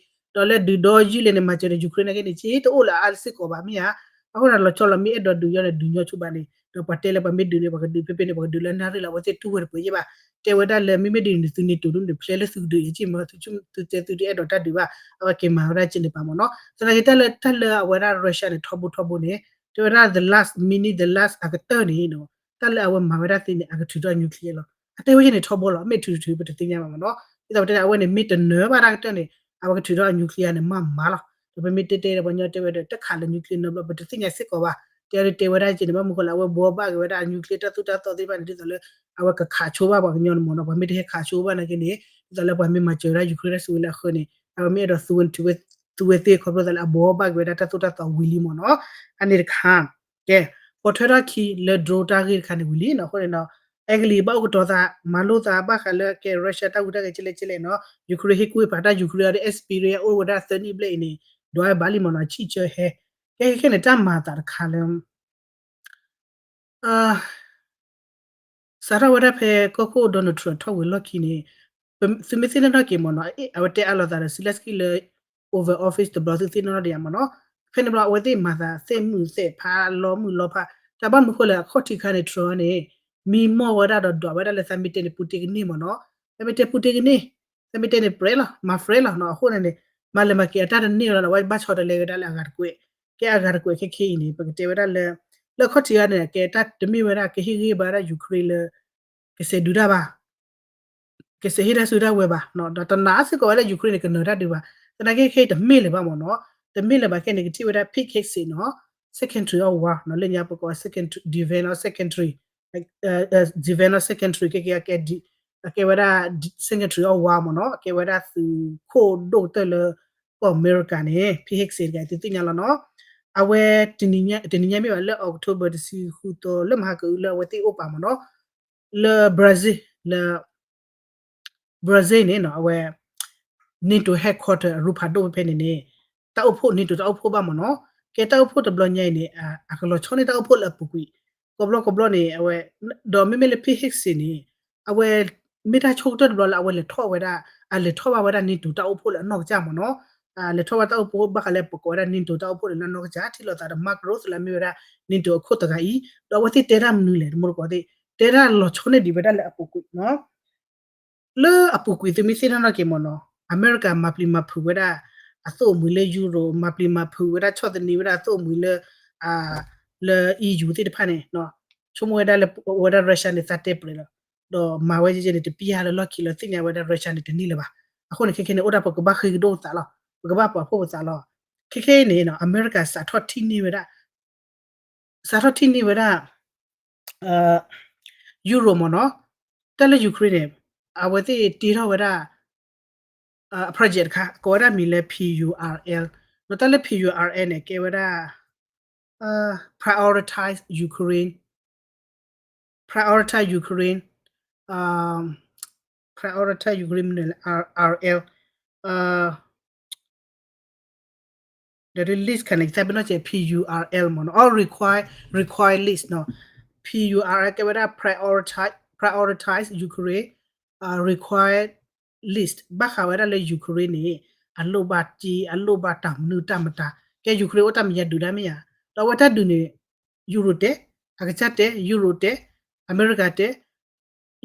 ်လံက့ ဒီးလၢဒုးဒီယုၢ်လဲၣ်န့ၣ် မၤစၢၤဒီး Ukraine နာ်က့န့ၣ် က့တအိၣ်လၢအါစ့ၢ်ကီးဘၣ်မ့ၢ်ယါ. အဃိန့ၣ်လီၤဆီလီၤမ့ၢ်အဲၣ်ဒိးဒုးယီၤန့ၣ် ဒုးညီဆိဘၣ်န့ၣ် ဒီးပှၤတဲလၢပှၤမ့ၢ်ဒုးန့ၣ် ပှၤကဒုးဖဲဖဲန့ၣ် ပှၤကဒုးလၢနၣ်ရံၣ်လီၤ အဝဲသ့ၣ်တူၢ်ဝဲတပှဲၤယ့ၣ်ဘၣ်. တဲဝဲဒၣ်လၢမ့မ့ၢ်ဒ်န့ၣ် နသု NATO ဒ်န့ၣ် ဖျဲလၢသုကဒုးယဲၢ်က့မ့ၢ် သုတဲသုတအဲၣ်ဒိးတၢ်ဒုးဘၣ် အဝဲက့ၤမၤဝဲဒၣ်ကဲန့ၣ်ပၢ်မ့ၢ်နီၤ. သနာ်က့တၢ်လၢတၢ်လၢအဝဲဒၣ် Russia န့ၣ် ထီဘိထီဘိန့ၣ် တဲဝဲဒၣ် the last minute the last အကတၢၢ်န့ၣ်နီၤ တၢ်လၢအဝဲမၤဝဲဒၣ်သ့န့ၣ် အကထုးထီၣ် nuclear လီၤ. အတဲဝဲယဲၢ်န့ၣ်ထီဘိလီၤ မ့ၢ်ထုးထုးပတသ့ၣ်ညါဘၣ်မ့ၢ်နီၤ. ဒ်သိးပတဲန့ၣ် အဝဲန့ၣ်မ့ၢ်တနၢၤဘၣ်တၢ်ကတၢၢ်န့ၣ် အဝဲကထုးထီၣ် nuclear န့ၣ် မ့ၢ်မၤလီၤ. ဒီးပမ့ၢ်တဲတဲဒီးပှၤညီတဲဝဲဒီး တခးလၢ nuclear နီတဘျီ ပတသ့ၣ်ညါစ့ၢ်ကီးဘၣ်. တဲအီၤဒ်တဲဝဲဒၣ်ကဲန့ၣ် ဘၣ်မနုၤဃိလၢအဝဲဘှီဘၣ်က့ၤဝဲဒၣ် nuclear တၢ်သိၣ်တၢ်သီသ့ၣ်တဖၣ်န့ၣ် ဒ်သိးလၢ အဝဲကခးဆိဘၣ်ပှၤကညီန့ၣ်မ့ၢ်နီၤ. ပှၤမ့ၢ်တဟဲခးဆိဘၣ်နာ်က့န့ၣ် ဒ်သိးလၢပှၤမ့ၢ်မၤစၢၤဝဲဒၣ် Ukraine တၢ်စုဝဲလၢအဃၢန့ၣ် အဝဲမ့ၢ်အဲၣ်ဒိးသူဝဲ သူဝဲသ့ၣ်ခီဖျိသးလၢအဘှီဘၣ်က့ၤဝဲဒၣ်တၢ်သိၣ်တၢ်သီဝံၤလံမ့ၢ်နီၤ. အန့ၣ်တခါ ကဲ ပိာ်ထွဲထီၣ်ခံလၢ drone တၢ်ဂ့ၢ်တခါန့ၣ်ဝံၤလံနီၤ. အဃိန့ၣ်နီၤ အဲကလံးဘၣ်အိၣ်ကတီၤသး မၤလိသးဘၣ်ဃးလၢကဲ Russia တၢ်ဟူးတၢ်ဂဲၤကဲလဲၣ်ကဲလဲၣ်နီၤ. Ukraine ဟ့ၣ်ကူၣ်ဟ့ၣ်ဖးတၢ် Ukraine အီၤဒီး experience အိၣ်ဝဲဒၣ်သၢနံၣ်ဘျဲၣ်အံၤန့ၣ် ဒွးဝဲဘၣ်လံမ့ၢ်နီၤ ဆံၣ်ဆၢဟဲ. ကဲခဲခဲန့ၣ် တၢ်မၤအသးတခါလၢ စးထီၣ်ဝဲဒၣ်ဖဲကီၢ်ခိၣ် Donald Trump ထီၣ်ဝံၤလီၢ်ခံန့ၣ် သုမ့ၢ်သ့ၣ်နီၣ်ထီၣ်က့ၤမ့ၢ်နီၤ အဝဲတဲအါလိာ်သးဒီး Zelensky လၢ Oval Office တဘျီသုသ့ၣ်နီၣ်ထီၣ်ဒံးယါမ့ၢ်နီၤ. ဖဲန့ၣ်ဘျီ အဝဲသ့ၣ်မၤသးသ့ၣ်မုာ်သ့ၣ်ဖးလီၤမုာ်လီၤဖး တၢ်ဘၣ်မနုၤဃိလဲၣ် အခီၣ်ထံးခါန့ၣ် Trump န့ၣ် မံမီၢ်ဝဲဒၣ်ဒီးဒွးဝဲဒၣ်လၢသးမ့ၢ်တဲန့ၣ် Putin ကန့ၢ်မ့ၢ်နီၤ. သးမ့ၢ်တဲ Putin ကန့ၢ် သးမ့ၢ်တဲန့ၣ် ပြဲလီၤ မၤ friend လီၤနီၤ. အဃိန့ၣ်န့ၣ် မၤလဲၤမၤက့ၤအတၢ်တန့ၢ်လီၤဒီး အဝဲဘၣ်ဆီတလဲဝဲဒၣ်လၢအဂၤတကွဲး ကဲအဂၤတကွဲးခဲခဲအံၤန့ၣ် ပကတဲဝဲဒၣ်လၢ လၢအခီၣ်ထံးခါန့ၣ် ကဲတၢ်တမ့ၢ်ဝဲဒၣ် ကဟ့ၣ်ဂံၢ်ဘါဒၣ် Ukraine လၢ ကစဲးဒုးတၢ်ဘၣ် ကစဲးဟ့ၣ်တၢ်စုတၢ်ဝဲၤဘၣ် ဒီးတနာ်စ့ၢ်ကီးဝဲဒၣ် Ukraine န့ၣ် ကနၢၤတၢ်ဒုးဘၣ်. သနာ်က့ခဲအံၤတမ့ၢ်လၢၤဘၣ်မ့ၢ်နီၤ. တမ့ၢ်လၢၤဘၣ်ခဲန့ၣ် ကထံၣ်ဝဲဒၣ် Pete Hegseth နီၤ Secretary of War နီၤ လၢညါပကိး Secretary Defense နီၤ Secretary Defense နီၤ Secretary ကဲကဲ အကဲဝဲဒၣ် Secretary of War မ့ၢ်နီၤ အကဲဝဲဒၣ်သုးခိၣ်ဒိၣ်ကတၢၢ်လၢ ကီၢ်အမဲရကၤန့ၣ် Pete Hegseth တဂၤသုသ့ၣ်ညါလီၤနီၤ. အဝဲ တနံၤညါမ့ၢ်ဘၣ်လၢ October တဆံဃုသီ လၢမဟါကအုလၢအဝဲသ့ၣ်အိၣ်ပာ်မ့ၢ်နီၤ လၢ Brussels လၢ Brussels န့ၣ်နီၤ အဝဲ NATO headquarter အရူဖးဒိၣ်ဖဲဖဲန့ၣ်န့ၣ် တၢ်အိၣ်ဖှိၣ် NATO တၢ်အိၣ်ဖှိၣ်ဘၣ်မ့ၢ်နီၤ. ကဲတၢ်အိၣ်ဖှိၣ်တဘျီညါအံၤန့ၣ် အကလီၤဆီန့ၢ်တၢ်အိၣ်ဖှိၣ်လၢအပူၤကွံာ် ကီဘျီကီဘျီန့ၣ် အဝဲ ဒီးမ့မ့ၢ်လၢ Pete Hegseth န့ၣ် အဝဲ မ့ၢ်တၢ်ဆိကတၢၢ်တဘျီလၢအဝဲလဲၤထီၣ်ဝဲဒၣ် အလဲၤထီၣ်ဘၣ်ဝဲဒၣ် NATO တၢ်အိၣ်ဖှိၣ်လၢအနီၢ်ကစၢ်မ့ၢ်နီၤ. လဲၤထီၣ်ဘၣ်တၢ်အိၣ်ဖှိၣ်ဘၣ်ဃးလၢပကိးဝဲဒၣ် NATO တၢ်အိၣ်ဖှိၣ်လၢအနီၢ်ကစၢ် ထံၣ်လိာ်သးဒီး Mark Rutte လၢအမ့ၢ်ဝဲဒၣ် NATO အခိၣ်တဂၤအံၤ ဒီးအဝဲသ့ၣ်တဲတၢ်မနုၤလဲၣ် တမူတကိးသ့ၣ် တဲတၢ်လီၤဆီန့ၢ်ဒံးဝဲဒၣ်လၢအပူၤကွံာ်နီၤ. လၢအပူၤကွံာ်သုမ့ၢ်သ့ၣ်နီၣ်ထီၣ်က့ၤမ့ၢ်နီၤ အမဲရကၤမၤပျံၤမၤဖုးဝဲဒၣ် အသိၣ်အမှံၤလၢ Europe မၤပျံၤမၤဖုးဝဲဒၣ်ဆီၣ်သနံးဝဲဒၣ်အသိၣ်အမှံၤလၢ လၢ E U သ့ၣ်တဖၣ်န့ၣ် ဆိကမိၣ်ဝဲဒၣ်လၢ အဝဲဒၣ် Russia န့ၣ် သးတဲပှဲၤလီၤ, ဒီးမၤဝဲယဲယဲန့ၣ် တပျၢ်လၢလီၢ်ခံလၢသ့ၣ်ညါဝဲဒၣ် Russia န့ၣ် တန့ၢ်လၢၤဘၣ်. အဃိန့ၣ် ခဲခဲန့ၣ် အိၣ်ဒၣ်ပကဘၣ်ဃ့ကဒီးပသးလီၤ, ပကဘၣ်ပာ်ဖှိၣ်ပသးလီၤ. ခဲခဲအံၤန့ၣ် အမဲရကၤစးထီၣ်ထံၣ်န့ၢ်ဝဲဒၣ် စးထီၣ်ထံၣ်န့ၢ်ဝဲဒၣ် Euro မ့ၢ်နီၤ, တၢ်လၢ Ukraine န့ၣ် အဝဲသ့ၣ်တ့ထီၣ်ဝဲဒၣ် project တခါ ကိးဝဲဒၣ်မံၤလၢ P U R L ဒီးတၢ်လၢ P U R L န့ၣ် ကဲဝဲဒၣ် prioritize Ukraine, prioritize Ukraine, prioritize Ukraine မနုၤလဲၣ် R L ဒီး list ခါန့ၣ် ကသးပ့ၤနီၣ်စဲး P U R L မ့ၢ်နီၤ, အ require require list နီၤ, P U R L ကဲဝဲဒၣ် prioritize Ukraine require list ဘၣ်ဃးဝဲဒၣ်လၢ Ukraine န့ၣ် အလိၣ်ဘၣ်စ့ အလိၣ်ဘၣ်တၢ်မနုၤတၢ်မတၤ, ကဲ Ukraine အိၣ်တၢ်မဲာ်ညါဒုးတၢ်မ့ၢ်ဧါ, ဒီးအဝဲတၢ်ဒုးန့ၣ် Euro တဲ, အကစၢ်တဲ Euro တဲ, အမဲရကၤတဲ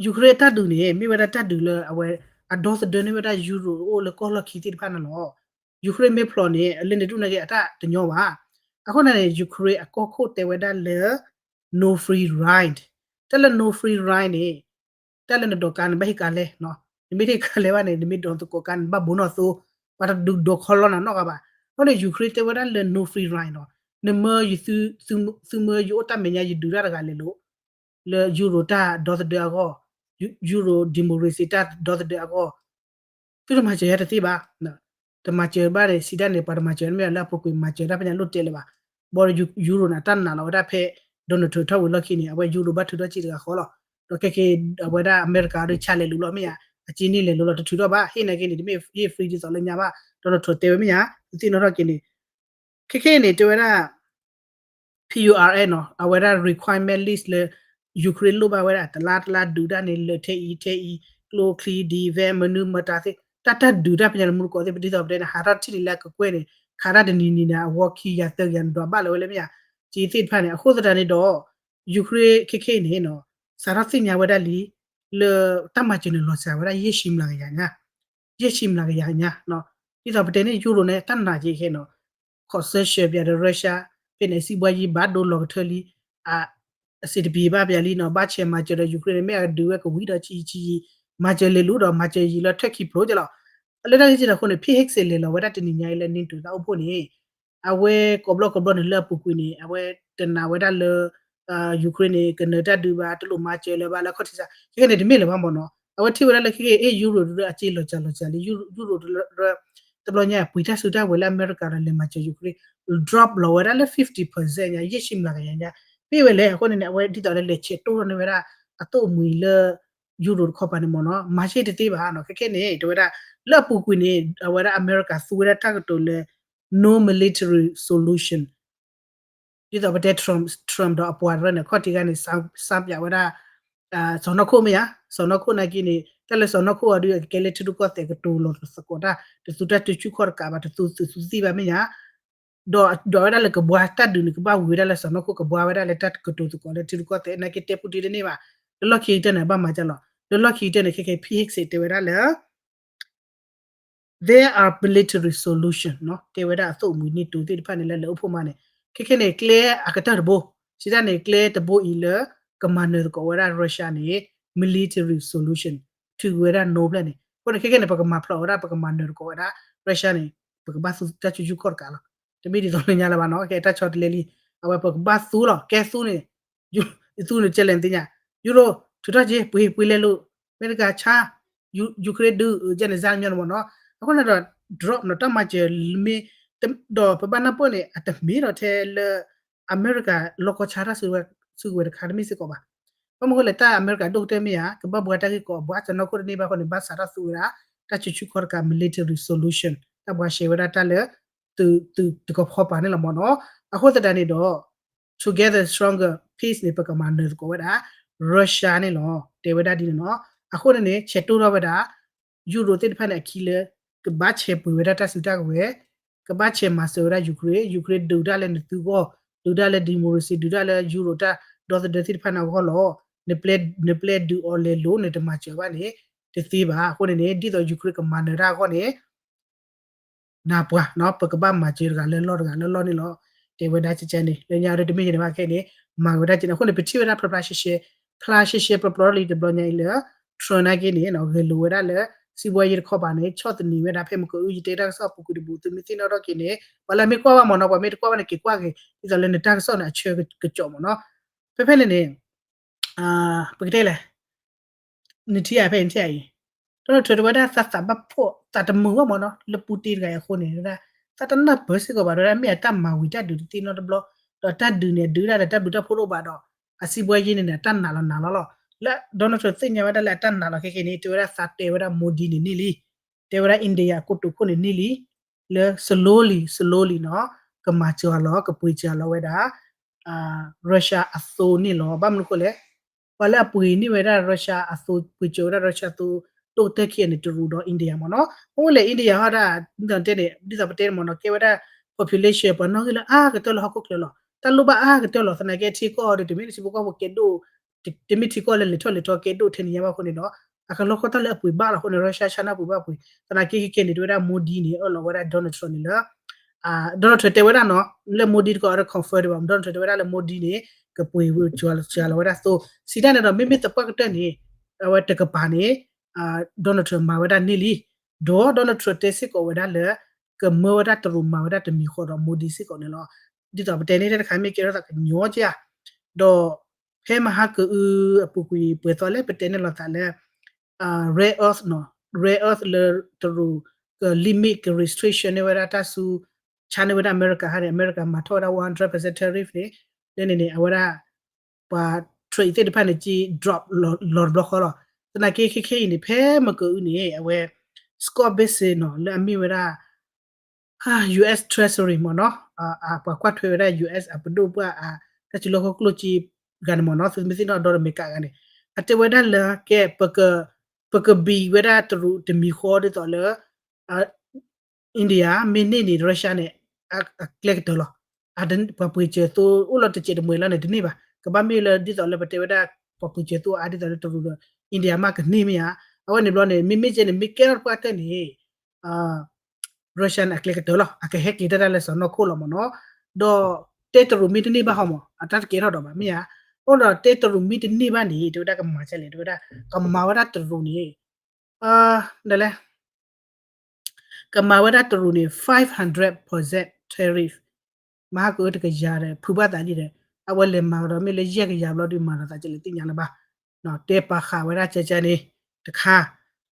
Ukraine အတၢ်ဒုးန့ၣ် မ့ၢ်ဝဲဒၣ်တၢ်ဒုးလၢအဝဲ အဒီသဒၢန့ၢ်ဝဲဒၣ် Euro အိၣ်လၢကီၢ်လီၢ်ခံသ့ၣ်တဖၣ်န့ၣ်လီၤ. Ukraine မ့ၢ်ဖျိးန့ၣ် အလၢန့ၣ်ဒူၣ်နာ်က့ အတၢ်တညီဘၣ်. အဃိန့ၣ် Ukraine အကီၢ်ခိၣ်တဲဝဲဒၣ်လၢ no free ride, တၢ်လၢ no free ride န့ၣ် တၢ်လၢနဒိးကါန့ၣ် ဘၣ်ဟ့ၣ်ကါလဲၣ်, နမ့ၢ်တဟ့ၣ်ကါလဲၣ်ဘၣ်န့ၣ် နမ့ၢ်ဒိးသကိးကါန့ၣ် ဘၣ်ဘိးနီၢ်သိ, ပှၤတဒုးဒိးခီလီနၤနီတဂၤဘၣ်. အဃိန့ၣ် Ukraine တဲဝဲဒၣ်လၢ no free ride နီၤ, နမၢ သုမၢယအိၣ်တၢ်မဲာ်ညါ ယဒုးတၢ်တဂၤလဲၤလိာ် လၢ Euro တၢ်ဒီသဒၢအဂီၢ်, Euro democracy တၢ်ဒီသဒၢအဂီၢ်, သုတမၤစၢၤယၤတသ့ဘၣ်. တမၤစၢၤဘၣ်န့ၣ် စံးဒၣ်န့ၣ် ပှၤတမၤစၢၤမ့ၢ်လၢအပူၤကွံာ် မၤစၢၤတၢ်ဖဲညါလိၣ်တဲလၢၤဘၣ်. ဘၣ်ဒီး Euro န့ၣ် တၢ်နာ်လီၤဝဲဒၣ်ဖဲ Donald Trump ထီၣ်ဝံၤလီၢ်ခံန့ၣ် အဝဲ Euro ဘၣ်ထုးထီၣ်စ့တဂၤဃီလီၤ. ဒီးခဲက့ၤ အဝဲဒၣ်အမဲရကၤဒီး ဆါလဲၤလိာ်လီၤမ့ၢ်ဧါ, အစ့န့ၣ်လဲၤလိာ်လီၤ တထုးထီၣ်ဘၣ်, ဟ့ၣ်နာ်က့န့ၣ် တမ့ၢ်ဟ့ၣ် free ဒ်သိးလၢညါဘၣ်, Donald Trump တဲဝဲမ့ၢ်ဧါ, သုသ့ၣ်နီၣ်ထီၣ်က့ၤန့ၣ် ခဲခဲအံၤန့ၣ် တဲဝဲဒၣ် P U R N နီၤ, အဝဲဒၣ် requirement list လၢ Ukraine လိၣ်ဘၣ်ဝဲဒၣ် တလါတလါဒုးတၢ်န့ၣ် လၢထဲအံၤထဲအံၤ ကျိချံ defense မနုၤမတၤသ့ၣ် တၢ်တၢ်ဒုးတၢ်ဖဲညါလၢမူတကိးသ့ၣ် ဒ်သိးပတဲန့ၣ် ဟးထီၣ်ထံၣ်လံလၢအကကွဲၢ်န့ၣ် ခးတၢ်တနံၤနံၤန့ၣ် အဝီခံယၤသၢကယၤန့ၣ် ဒွးဘၣ်လၢၤဝဲလၢမ့ၢ်ဧါ, စ့သ့ၣ်တဖၣ်န့ၣ် အဃိသတးန့ၣ်ဒီး Ukraine ခဲခဲအံၤန့ၣ်နီၤ စးထီၣ်သ့ၣ်ညါဝဲဒၣ်လံ လၢတၢ်မၤစၢၤန့ၣ်လီၤစှၤဝဲဒၣ် ယဲၢ်ဆံမျးကယၤညါ ယဲၢ်ဆံမျးကယၤညါ, ဒ်သိးပတဲန့ၣ် Euro န့ၣ် တၢ်နာ်က့ခဲနီၤ, ခီၣ်စၢၢ်ဆၢပျးဒီး Russia ဖဲန့ၣ် စံးဘှါယံၤဘၣ်ဒိလီၤကထၢလံ, အစံးတပံၤဘၣ်ပျးလံနီၤ, ဘၣ်ဆဲးမၤစၢၤဒီး Ukraine န့ၣ် မ့ၢ်အကဒုးဝဲကဝံၤဒီးဆံးဆံးယံၤ, မၤစၢၤလဲၤလိာ်ဒီး မၤစၢၤယံၤလၢထၢၣ်ခံဖျိကလီၤ. လၢတၢ်ဂ့ၢ်စ့ၢ်ကီးအဃိန့ၣ် ဖံဟ့ၣ်စ့းလဲၤလီၤဝဲဒၣ်တနံၤညါအံၤလၢ NATO တၢ်အိၣ်ဖှိၣ်န့ၣ် အဝဲကိးဘျီကိးဘျီန့ၣ်လၢအပူၤကွံာ်န့ၣ် အဝဲတနာ်ဝဲဒၣ်လၢ Ukraine န့ၣ် ကနၢၤတၢ်ဒုးဘၣ် တလိၣ်မၤစၢၤလၢၤဘၣ်လၢအခီၣ်ထံးစး ခဲကဲန့ၣ် တမ့ၢ်လၢၤဘၣ်မ့ၢ်နီၤ, အဝဲထံၣ်ဝဲဒၣ်လၢခဲကဲ အ့ Euro တရၢအစ့လီၤစှၤလီၤစှၤလံ Euro တရၢ တဘျီညါ ပှ့ၤတၢ်စုတၢ်ဝဲၤလၢအမဲရကၤဒီးလဲၤမၤစၢၤ Ukraine drop လီၤဝဲဒၣ်လၢ fifty percent ညါ ယဲၢ်ဆံမျးကယၤညါ မ့ၢ်ဝဲလဲၣ်. အဃိန့ၣ်န့ၣ် အဝဲဒ်သိးလၢလဲၤဆဲးတိၢ်ထီၣ်န့ၢ်ဝဲဒၣ် အသိၣ်အမှံၤလၢ Euro တခီပၤန့ၣ်မ့ၢ်နီၤ မၤစၢၤတသ့ဘၣ်နီၤ. ခဲခဲန့ၣ် တဲဝဲဒၣ် လၢအပူၤကွံာ်န့ၣ် အဝဲဒၣ်အမဲရကၤသူဝဲဒၣ်တၢ်ကတိၤလၢ no military solution ဒ်သိးပတဲ Trump, Trump ဒီးအပှၤတရၢန့ၣ် အခီၣ်ထံးဂၤန့ၣ် စၢပၠးဝဲဒၣ် စီၤနီၢ်ခိၣ်မ့ၢ်ဧါ, စီၤနီၢ်ခိၣ်နာ်က့န့ၣ် တၢ်လၢစီၤနီၢ်ခိၣ်အီၤဒုး အကကဲလၢထံရူၢ်ကီၢ်သဲးကတိၤလီၤသကိးတၢ် တသူတၢ်စုဆူၣ်ခီၣ်တကးဘၣ် တသူသူသူသ့ၣ်ဘၣ်မ့ၢ်ဧါ, ဒီးဒွးဝဲဒၣ်လၢကဘှါတၢ်ဒုးန့ၣ် ကဘၣ်ဝံၤဝဲဒၣ်လၢစီၤနီၢ်ခိၣ်ကဘှါဝဲဒၣ်လၢတၢ်ကတိၤသကိးလၢထံရူၢ်ကီၢ်သဲးနာ်က့တဲပူတ့ၢ်တန့ၢ်ဘၣ်. လၢလီၢ်ခံကတၢၢ်န့ၣ် အဘၣ်မၤတၢ်လီၤ. လၢလီၢ်ခံကတၢၢ်န့ၣ် ခဲခဲ ဖံဟ့ၣ်စ့းတဲဝဲဒၣ်လၢ There are military solution နီၤ တဲဝဲဒၣ်အသိၣ်မှံၤ NATO သ့ၣ်တဖၣ်န့ၣ် လၢလဲၤအိၣ်ဖှိၣ်မးန့ၣ် ခဲခဲန့ၣ် ကျဲအကတၢၢ်တဘိ စံးတၢ်န့ၣ် ကျဲတဘိအံၤလၢ ကမၤနၢၤသကိးဝဲဒၣ် Russia န့ၣ် military solution ထုးကွံာ်ဝဲဒၣ် no ဖျၢၣ်န့ၣ် အဃိန့ၣ် ခဲခဲန့ၣ် ပကမၤဖျိးဝဲဒၣ် ပကမၤနၢၤသကိးဝဲဒၣ် Russia န့ၣ် ပကဘၣ်သူတၢ်စုဆူၣ်ခီၣ်တကးလီၤ. တမ့ၢ်ဒ်သိးလၢညါလၢၤဘၣ်နီၤ ကဲတၢ်ဆီတလဲလံ အဝဲပကဘၣ်သူလီၤ ကဲသူန့ၣ် သူန့ၣ်ကဲလဲၣ်နသ့ၣ်ညါ Euro ထုးထီၣ်က့ၤ ပှ့ၤပှ့ၤလဲၤလိာ် အမဲရကၤဆါ Ukraine ဒုး ကဲန့ၣ်စၢ်မညီန့ၣ်မ့ၢ်နီၤ အဃိန့ၣ်ဒီး drop နီၤ တၢ်မၤစၢၤမ့ၢ် ဒီးပဘၣ်နၢ်ပၢၢ်န့ၣ် အတမ့ၢ်ဒီးထဲလၢ အမဲရကၤလီၢ်ကီၢ်ဆါတၢ်စုကဝဲၤတခါတမ့ၢ်စ့ၢ်ကီးဘၣ်. ဘၣ်မနုၤဃိလဲၣ် တၢ်အမဲရကၤဒိၣ်ကတၢၢ်မ့ၢ်ဧါ ကဘၣ်ဘှါတၢ်ဂ့ၢ်ကီးအဘှါ စီၤနီၢ်ခိၣ်တန့ၢ်ဘၣ်ဃိန့ၣ် ဘၣ်စးထီၣ်သူဝဲဒၣ် တၢ်စုဆူၣ်ခီၣ်တကး military solution တၢ်ဘှါရှဲဝဲဒၣ်တၢ်လၢ သုးတကဖီပၤန့ၣ်လီၤမ့ၢ်နီၤ. အဃိသတးန့ၣ်ဒီး Together Stronger Peace န့ၣ် ပကမၤနၢၤသကိးဝဲဒၣ် Russia န့ၣ်လီၤ တဲဝဲဒၣ်ဒ်န့ၣ်နီၤ. အဃိန့ၣ်န့ၣ် ဆဲးတိၢ်ထီၣ်ဝဲဒၣ် Euro သ့ၣ်တဖၣ်န့ၣ် အခံလၢ ကဘၣ်ဆဲးပှ့ၤဝဲဒၣ်တၢ်စုတၢ်ကဝဲၤ ကဘၣ်ဆဲးမၤစၢၤဝဲဒၣ် Ukraine, Ukraine ဒုးတၢ်လၢနသုဂီၢ်, ဒုးတၢ်လၢ democracy, ဒုးတၢ်လၢ Euro တၢ်ဒီသဒၢသ့ၣ်တဖၣ်န့ၣ်အဂီၢ်လီၤ. နပျဲဒုးအီၤလဲၤလိၤ နတမၤစၢၤဘၣ်န့ၣ် တသ့ဘၣ်. အဃိန့ၣ်န့ၣ် ဒ်သိး Ukraine ကမၤနၢၤတၢ်အဂီၢ်န့ၣ် နၢ်ပှၤနီၤ ပကဘၣ်မၤစၢၤတဂၤလၢလီၢ်တဂၤလၢလီၢ်န့ၣ်လီၤ. တဲဝဲဒၣ်ကကန့ၣ် လၢညါအံၤတမ့ၢ်ယန့ၣ်ဘၣ်ခဲအံၤန့ၣ် မၤက့ၤဝဲဒၣ်ကန့ၣ် အဃိန့ၣ် ပထံၣ်ဝဲဒၣ်ဖျါဖျါရှဲရှဲ ဖျါရှဲရှဲပျီပျီလံတဘျီညါအံၤလၢ Trump နာ်က့န့ၣ် ဂဲၤလိာ်ဝဲဒၣ်လၢ စံးဘှီယ့တခီပၤန့ၣ် ဆီၣ်သနံးဝဲဒၣ် ဖဲမ့ၢ်ကအု ယတဲတၢ်ကစီၣ်အပူၤကွံာ်တဘူၣ် သုမ့ၢ်သ့ၣ်နီၣ်ထီၣ်က့ၤန့ၣ် ပှၤလၢအမ့ၢ်ကွၢ်ဘၣ်မ့ၢ်နီၤ ပှၤမ့ၢ်တကွၢ်ဘၣ်န့ၣ် က့ၤကွၢ်က့ၤ ဒ်သိးလၢနတၢ်ကစီၣ်န့ၣ် အဆၢကစီၣ်မ့ၢ်နီၤ ဖဲဖဲန့ၣ်န့ၣ် ပကတဲလဲၣ် နထံၣ်ဧါ ဖဲနထံၣ်ဧါအံၤ Donald Trump တဲဝဲဒၣ်သးသးဘၣ်ဖှီၣ် သးတမုာ်ဘၣ်မ့ၢ်နီၤ လၢ Putin တဂၤအံၤအဃိန့ၣ် ဝဲဒၣ် သးတနၢ်ပၢၢ်စ့ၢ်ကီးဘၣ် တဲဝဲဒၣ်မ့ၢ်အတၢ်မၤဝံၤတၢ်ဒုးတသ့နီတဘျီ ဒီးတၢ်ဒုးန့ၣ် အဒုးဒၣ်ဒီးတၢ်ဘျုးတၢ်ဖှိၣ်တအိၣ်ဘၣ်ဒီး အစံးဘှီယ့န့ၣ်န့ၣ် အတၢ်နာ်လီၤနာ်လီၤလီၤ လၢ Donald Trump သ့ၣ်ညါဝဲဒၣ်လၢအတၢ်နာ်လီၤခဲက့ၤန့ၣ် တဲဝဲဒၣ်သးတဲဝဲဒၣ် Modi န့ၣ်န့ၢ်လံ တဲဝဲဒၣ် India အကိတိာ်ခိၣ်န့ၣ်န့ၢ်လံ လၢ slowly slowly နီၤ ကမၤစှၤလီၤ ကပှ့ၤစှၤလီၤဝဲဒၣ် Russia အသိန့ၣ်လီၤ. ဘၣ်မနုၤအဃိလဲၣ် ပှၤလၢအပှ့ၤန့ၢ်ဝဲဒၣ် Russia အသိ ပှ့ၤစှၤဝဲဒၣ် Russia အသိ ဒိၣ်ကတၢၢ်ခံဂၤန့ၣ် တရူးဒီး India မ့ၢ်နီၤ. အဃိလဲၣ် India ဟီဒၣ် ဒ်သိးတဲန့ၣ် ဒ်သိးပတဲန့ၣ်မ့ၢ်နီၤ ကဲဝဲဒၣ် population ပှၤနီၣ်ဂံၢ်လၢအါကတၢၢ်လၢဟီၣ်ခိၣ်ချၢလီၤ. တၢ်လိၣ်ဘၣ်အါကတၢၢ်လီၤ. သနာ်က့ထံကီၢ်ဒီး တမ့ၢ်ထံဖိကီၢ်ဖိကဲဒိၣ် တမ့ၢ်ထံကီၢ်လၢလဲၤထီၣ်လဲၤထီကဲဒိၣ်ထဲန့ၣ်ညါဘၣ်အဃိန့ၣ်ဒီး အကလီၢ်ကီၢ်တၢ်လၢအပှ့ၤဘၣ်လီၤအဃိန့ၣ် Russia China ပှ့ၤဘၣ်ပှ့ၤ သနာ်က့ခဲခဲန့ၣ် တဲဝဲဒၣ် Modi န့ၣ် အၢၣ်လီၤဝဲဒၣ် Donald Trump န့ၣ်လၢ Donald Trump တဲဝဲဒၣ်နီၤ လၢ Modi တကိးအီၤ confirm ဒံးဘၣ် Donald Trump တဲဝဲဒၣ်လၢ Modi န့ၣ် ကပှ့ၤဝဲစှၤလီၤဝဲဒၣ်သိ စံးတၢ်န့ၣ်ဒီး မ့မ့ၢ်သပှၢ်ကတၢၢ်န့ၣ် အဝဲတကပၤန့ၣ် Donald Trump မၤဝဲဒၣ်န့ၢ်လံ ဒီး Donald Trump တဲစ့ၢ်ကီးဝဲဒၣ်လၢ ကမၢဝဲဒၣ်တရူးမၤဝဲဒၣ်တမံၤဃီဒီး Modi စ့ၢ်ကီးန့ၣ်လီၤ. ဒ်သိးပတဲန့ၢ်တၢ်တခါမ့ၢ်ကဲထီၣ်သးကညီကၢ် ဒီး ဖဲမဟါကအုအပူၤကွံာ် ပှဲၤသီလၢပတဲန့ၣ်လိာ်သးလၢ rare earth နီၤ rare earth လၢတရူး က limit က restriction န့ၢ်ဝဲဒၣ်တၢ်ဆူ China န့ၢ်ဝဲဒၣ် America ဟါန့ၣ် America မၤထီၣ်ဝဲဒၣ် one hundred percent tariff န့ၣ် လၢန့ၣ်န့ၣ် အဝဲဒၣ် ပှၤ trade သ့ၣ်တဖၣ်န့ၣ် က drop လီၤတဘျီဃီလီၤ. သနာ်က့ခဲခဲအံၤန့ၣ် ဖဲမကအုန့ၣ် အဝဲ Scott Bessent နီၤ လၢအမ့ၢ်ဝဲဒၣ် US Treasury မ့ၢ်နီၤ ပှၤကွၢ်ထွဲဝဲဒၣ် US အပဒိၣ်ပှၢ်အတၢ်စုလီၢ်ခီၣ်ကျိၣ်စ့ဂၤန့ၣ်မ့ၢ်နီၤ သုမ့ၢ်သ့ၣ်နီၣ်ဒီးအမဲရကၤဂၤန့ၣ် အတဲဝဲဒၣ်လၢကဲ ပကဘံးဝဲဒၣ်တရူးတမံၤဃီ ဒ်သိးလၢ India မ့ၢ်န့ၢ်န့ၣ် Russia န့ၣ် အကျဲကတၢၢ်လီၤ. ပှၤပှ့ၤစၢၤသိအိၣ်လီၤတစဲးတမှဲၤလီၤန့ၣ် တန့ၢ်ဘၣ်. ကဘၣ်မ့ၢ်လၢဒ်သိးလၢပတဲဝဲဒၣ် ပှၤပှ့ၤစၢၤသိအါဒ်သိးလၢတရူးဒီး India မ့ၢ်ကန့ၢ်မ့ၢ်ဧါ. အဝဲန့ၣ်ဘျီန့ၣ် မ့မ့ၢ်ကဲန့ၣ် မ့ၢ်ကဲထီၣ်တပှၢ်ကတၢၢ်န့ၣ် Russia န့ၣ် အကျဲကတၢၢ်လီၤ. အကဟဲက့ၤတၢ်တၢ်လၢစီၤနီၢ်ခိၣ်လီၤမ့ၢ်နီၤ. ဒီးတဲတရူးမ့ၢ်တန့ၢ်ဘၣ်ဟီမ့ၢ် အတၢ်တကဲထီၣ်ဒီးဘၣ်မ့ၢ်ဧါ. အိၣ်ဒီးတဲတရူးမ့ၢ်တန့ၢ်ဘၣ်န့ၣ် တဲဝဲဒၣ်ကမၤကလဲၣ် တဲဝဲဒၣ် ကမၤဝဲဒၣ်တရူးန့ၣ် ဒ်လဲၣ် ကမၤဝဲဒၣ်တရူးန့ၣ် five hundred percent tariff မဟါကအုတကယၤဒီး ဖုးဘၣ်သးဒ်ဒီး အဝဲလဲၤမၤကဒီးမ့ၢ်လၢယဲၢ်ကယၤဘျီဒီး မၤဒီးသးကလဲၤသ့ၣ်ညါလၢၤဘၣ်. တဲပာ်ဃာ်ဝဲဒၣ်ကဲကဲန့ၣ် တခါ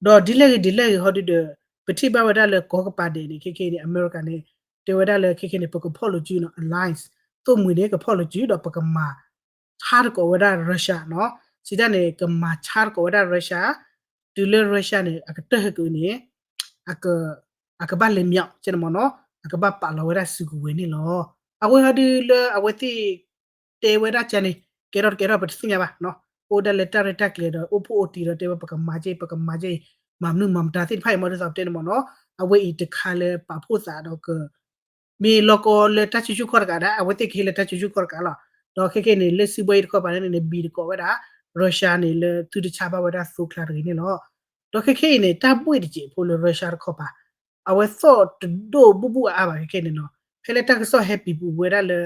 ဒီးဒ်လဲၣ်ဂ့ၤဒ်လဲၣ်ဂ့ၤဟီဒုဒီး ပထံၣ်ဘၣ်ဝဲဒၣ်လၢကီၢ်ကပၤဒဲးန့ၣ် ခဲခဲန့ၣ် အမဲရကၤန့ၣ် တဲဝဲဒၣ်လၢခဲခဲန့ၣ် ပကဖီၣ်လိာ်စုနီၤ alliance သိၣ်မှံၤန့ၣ် ကဖီၣ်လိာ်စုဒီးပကမၤ ဆါတကိးဝဲဒၣ် Russia နီၤ. စံးတၢ်န့ၣ် ကမၤဆါတကိးဝဲဒၣ် Russia တုၤလၢ Russia န့ၣ် အကတၢၢ်ဟဲက့ၤန့ၣ် အကဘၣ်လဲၤမၠီကဲန့ၣ်မ့ၢ်နီၤ အကဘၣ်ပာ်လီၤဝဲဒၣ်စုကဝဲၤန့ၣ်လီၤ. အဝဲဟီဒုလၢအဝဲသ့ၣ် တဲဝဲဒၣ်ကဲန့ၣ် ကဲထီၣ်တကဲထီၣ်ပတသ့ၣ်ညါဘၣ်နီၤ. အိၣ်ဒၣ်လၢတၢ်ရဲၣ်တၢ်ကျဲၤဒီး အိၣ်ဖှိၣ်အိၣ်တံၢ်ဒီးတဲဝဲပကမၤကဲ ပကမၤကဲ မၤမနုၤမၤမတၤသ့ၣ်တဖၣ်အံၤမ့ၢ်ဒ်သိးပတဲန့ၣ်မ့ၢ်နီၤ. အဝဲအံၤတခါလၢပာ်ဖှိၣ်သးဒီးက မ့ၢ်လီၢ်ကီလၢတၢ်စုဆူၣ်ခီၣ်တကးဒၣ် အဝဲသ့ၣ်ကဟ့ၣ်လၢတၢ်စုဆူၣ်ခီၣ်တကးလီၤ. ဒီးခဲခဲအံၤန့ၣ် လၢစုဘၢၣ်အံၤတခီပၤန့ၣ်န့ၣ် ဘံၣ်တကိးဝဲဒၣ် Russia န့ၣ် လၢသုတဆါဘၣ်ဝဲဒၣ်သိချါတဂ့ၤန့ၣ်လီၤ. ဒီးခဲခဲအံၤန့ၣ် တၢ်ဘှ့ၣ်တစဲးဖိလၢ Russia တခီပၤ အဝဲသီၣ်တဒိၣ်ဘူၣ်ဘူၣ်အါအါဘၣ်ခဲခဲန့ၣ်နီၤ. ဖဲလၢတၢ်ကစီၣ်ဟဲပံၤပူၤဝဲဒၣ်လၢ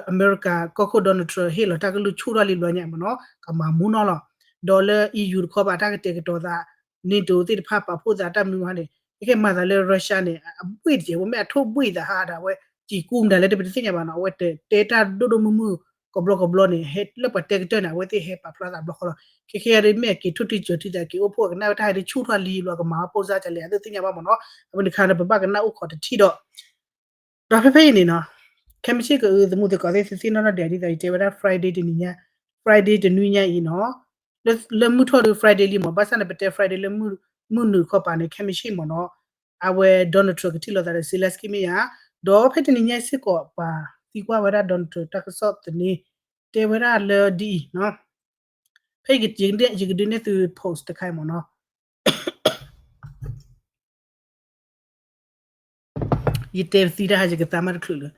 အမဲရကၤကီၢ်ခိၣ် Donald Trump ဟ့ၣ်လီၤတၢ်ကလုၢ်ဆူၣ်ထီၣ်လံဘျီညါမ့ၢ်နီၤ ကမၤမူနီၤလီၤ. ဒီးလၢ EU တခီပၤ တၢ်ကတဲာ်ကတီၤသး NATO သ့ၣ်တဖၣ်ပာ်ဖှိၣ်သးတၢ်မနုၤမးန့ၣ် ခဲခဲမၤသးလၢ Russia န့ၣ် အဘှ့ၣ်တစဲးဖိ မ့ၢ်အထိၣ်ဘှ့ၣ်သးဟးဒီး အဝဲစံၣ်ကူမတၤလဲၣ်တပတသ့ၣ်ညါဘၣ်နီၤ. အဝဲတဲတၢ်ဒိၣ်ဒိၣ်မုၢ်မုၢ် ကဘျီကဘျီန့ၣ် ဟဲလၢပှၤတဲကတၢၢ်န့ၣ် အဝဲသ့ၣ်ဟဲပာ်ဖျါသးဘျီဃီလီၤ. ခဲခဲအံၤဒ်မ့ၢ်အက့ၤထိၣ်တံၢ်စၢၤထံသးက့ၤအိၣ်ဖှိၣ်အကနၣ်ဝဲတၢ်ဟဲဒ်ဆူၣ်ထီၣ်လံဘျီ ကမၤအီၣ်ပိၢ်စၢ်ကလဲၣ် အသုသ့ၣ်ညါဘၣ်မ့ၢ်နီၤ. အဝဲန့ၣ်ခါန့ၣ် ပဘၣ်ကနၣ်အိၣ်ခိးတထံၣ်ဒီး ဒီးဖဲဖဲအံၤန့ၣ်နီၤ ခဲမုၢ်ဆ့ၣ်ကအု သမူသကိးသ့ၣ်သုသ့ၣ်နီၣ်နီၣ်ဒဲး ဒ်သိးယတဲဝဲဒၣ် Friday တနံၤညါ Friday တနွံညါအံၤနီၤ လၢမုၢ်ထီၣ်ဒုး Friday လံမ့ၢ် ဘၣ်ဆၣ်န့ၣ် ပတဲ Friday လၢမုၢ်နုာ်ခီပၤန့ၣ် ခဲမုၢ်ဆ့ၣ်မ့ၢ်နီၤ အဝဲ Donald Trump ကထံၣ်လိာ်သးဒီး Zelenskyy မ့ၢ်ယါ ဒီးဖဲတနံၤညါစ့ၢ်ကီး ပှၤသံကွၢ်ဝဲဒၣ် Donald Trump တၢ်ကစီၣ်သန့ တဲဝဲဒၣ်လၢဒ်အံၤနီၤ ဖဲယကဒုးနဲၣ်သု post တခါအံၤမ့ၢ်နီၤ ယတဲသံတၢ်ဟး ယကသါမးတချုးလၢၤ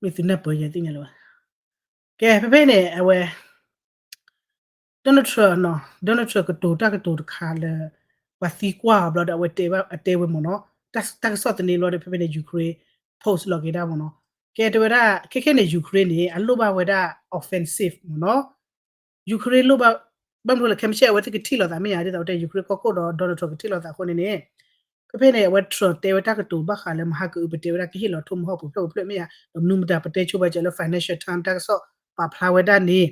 မ့ၢ်သုနၢ်ပၢၢ်ယၤသ့ၣ်ညါလၢၤဘၣ်. ကဲ ဖဲဖဲန့ၣ် အဝဲ Donald Trump နီၤ Donald Trump ကတိၤတၢ်ကတိၤတခါလၢ ပှၤသံကွၢ်အီၤဘျီဒီး အဝဲတဲဘၣ်အတဲဝဲမ့ၢ်နီၤ တၢ်ကစီၣ်သန့ဘျီဒီး ဖဲဖဲန့ၣ် Ukraine post လီၤက့ၤဒၣ်မ့ၢ်နီၤ ကဲတဲဝဲဒၣ် ခဲခဲန့ၣ် Ukraine န့ၣ် အလိၣ်ဘၣ်ဝဲဒၣ် offensive မ့ၢ်နီၤ. Ukraine လိၣ်ဘၣ်, ဘၣ်မနုၤလဲၣ် ခဲမုၢ်ဆ့ၣ် အဝဲသ့ၣ်ကထံၣ်လိာ်သးမ့ၢ်ဧါ ဒ်သိးတဲ Ukraine ကီၢ်ခိၣ်ဒီး Donald Trump ကထံၣ်လိာ်သးအဃိန့ၣ်န့ၣ် ဖဲဖဲန့ၣ် အဝဲ Trump တဲဝဲတၢ်ကတိၤဘၣ်ဃးလၢမဟါကအု ပတဲဝဲဒၣ်ကဟ့ၣ်လီၤထိၣ်မဟီၣ်ပူၤဖျၢၣ်ပူၤဖျၢၣ်မ့ၢ်ဧါ, ဒီးမနုၤမတၤပတဲဆိပာ်စၢၤလၢ Financial Times တၢ်ကစီၣ်ပာ်ဖျါဝဲဒၣ်န့ၣ်,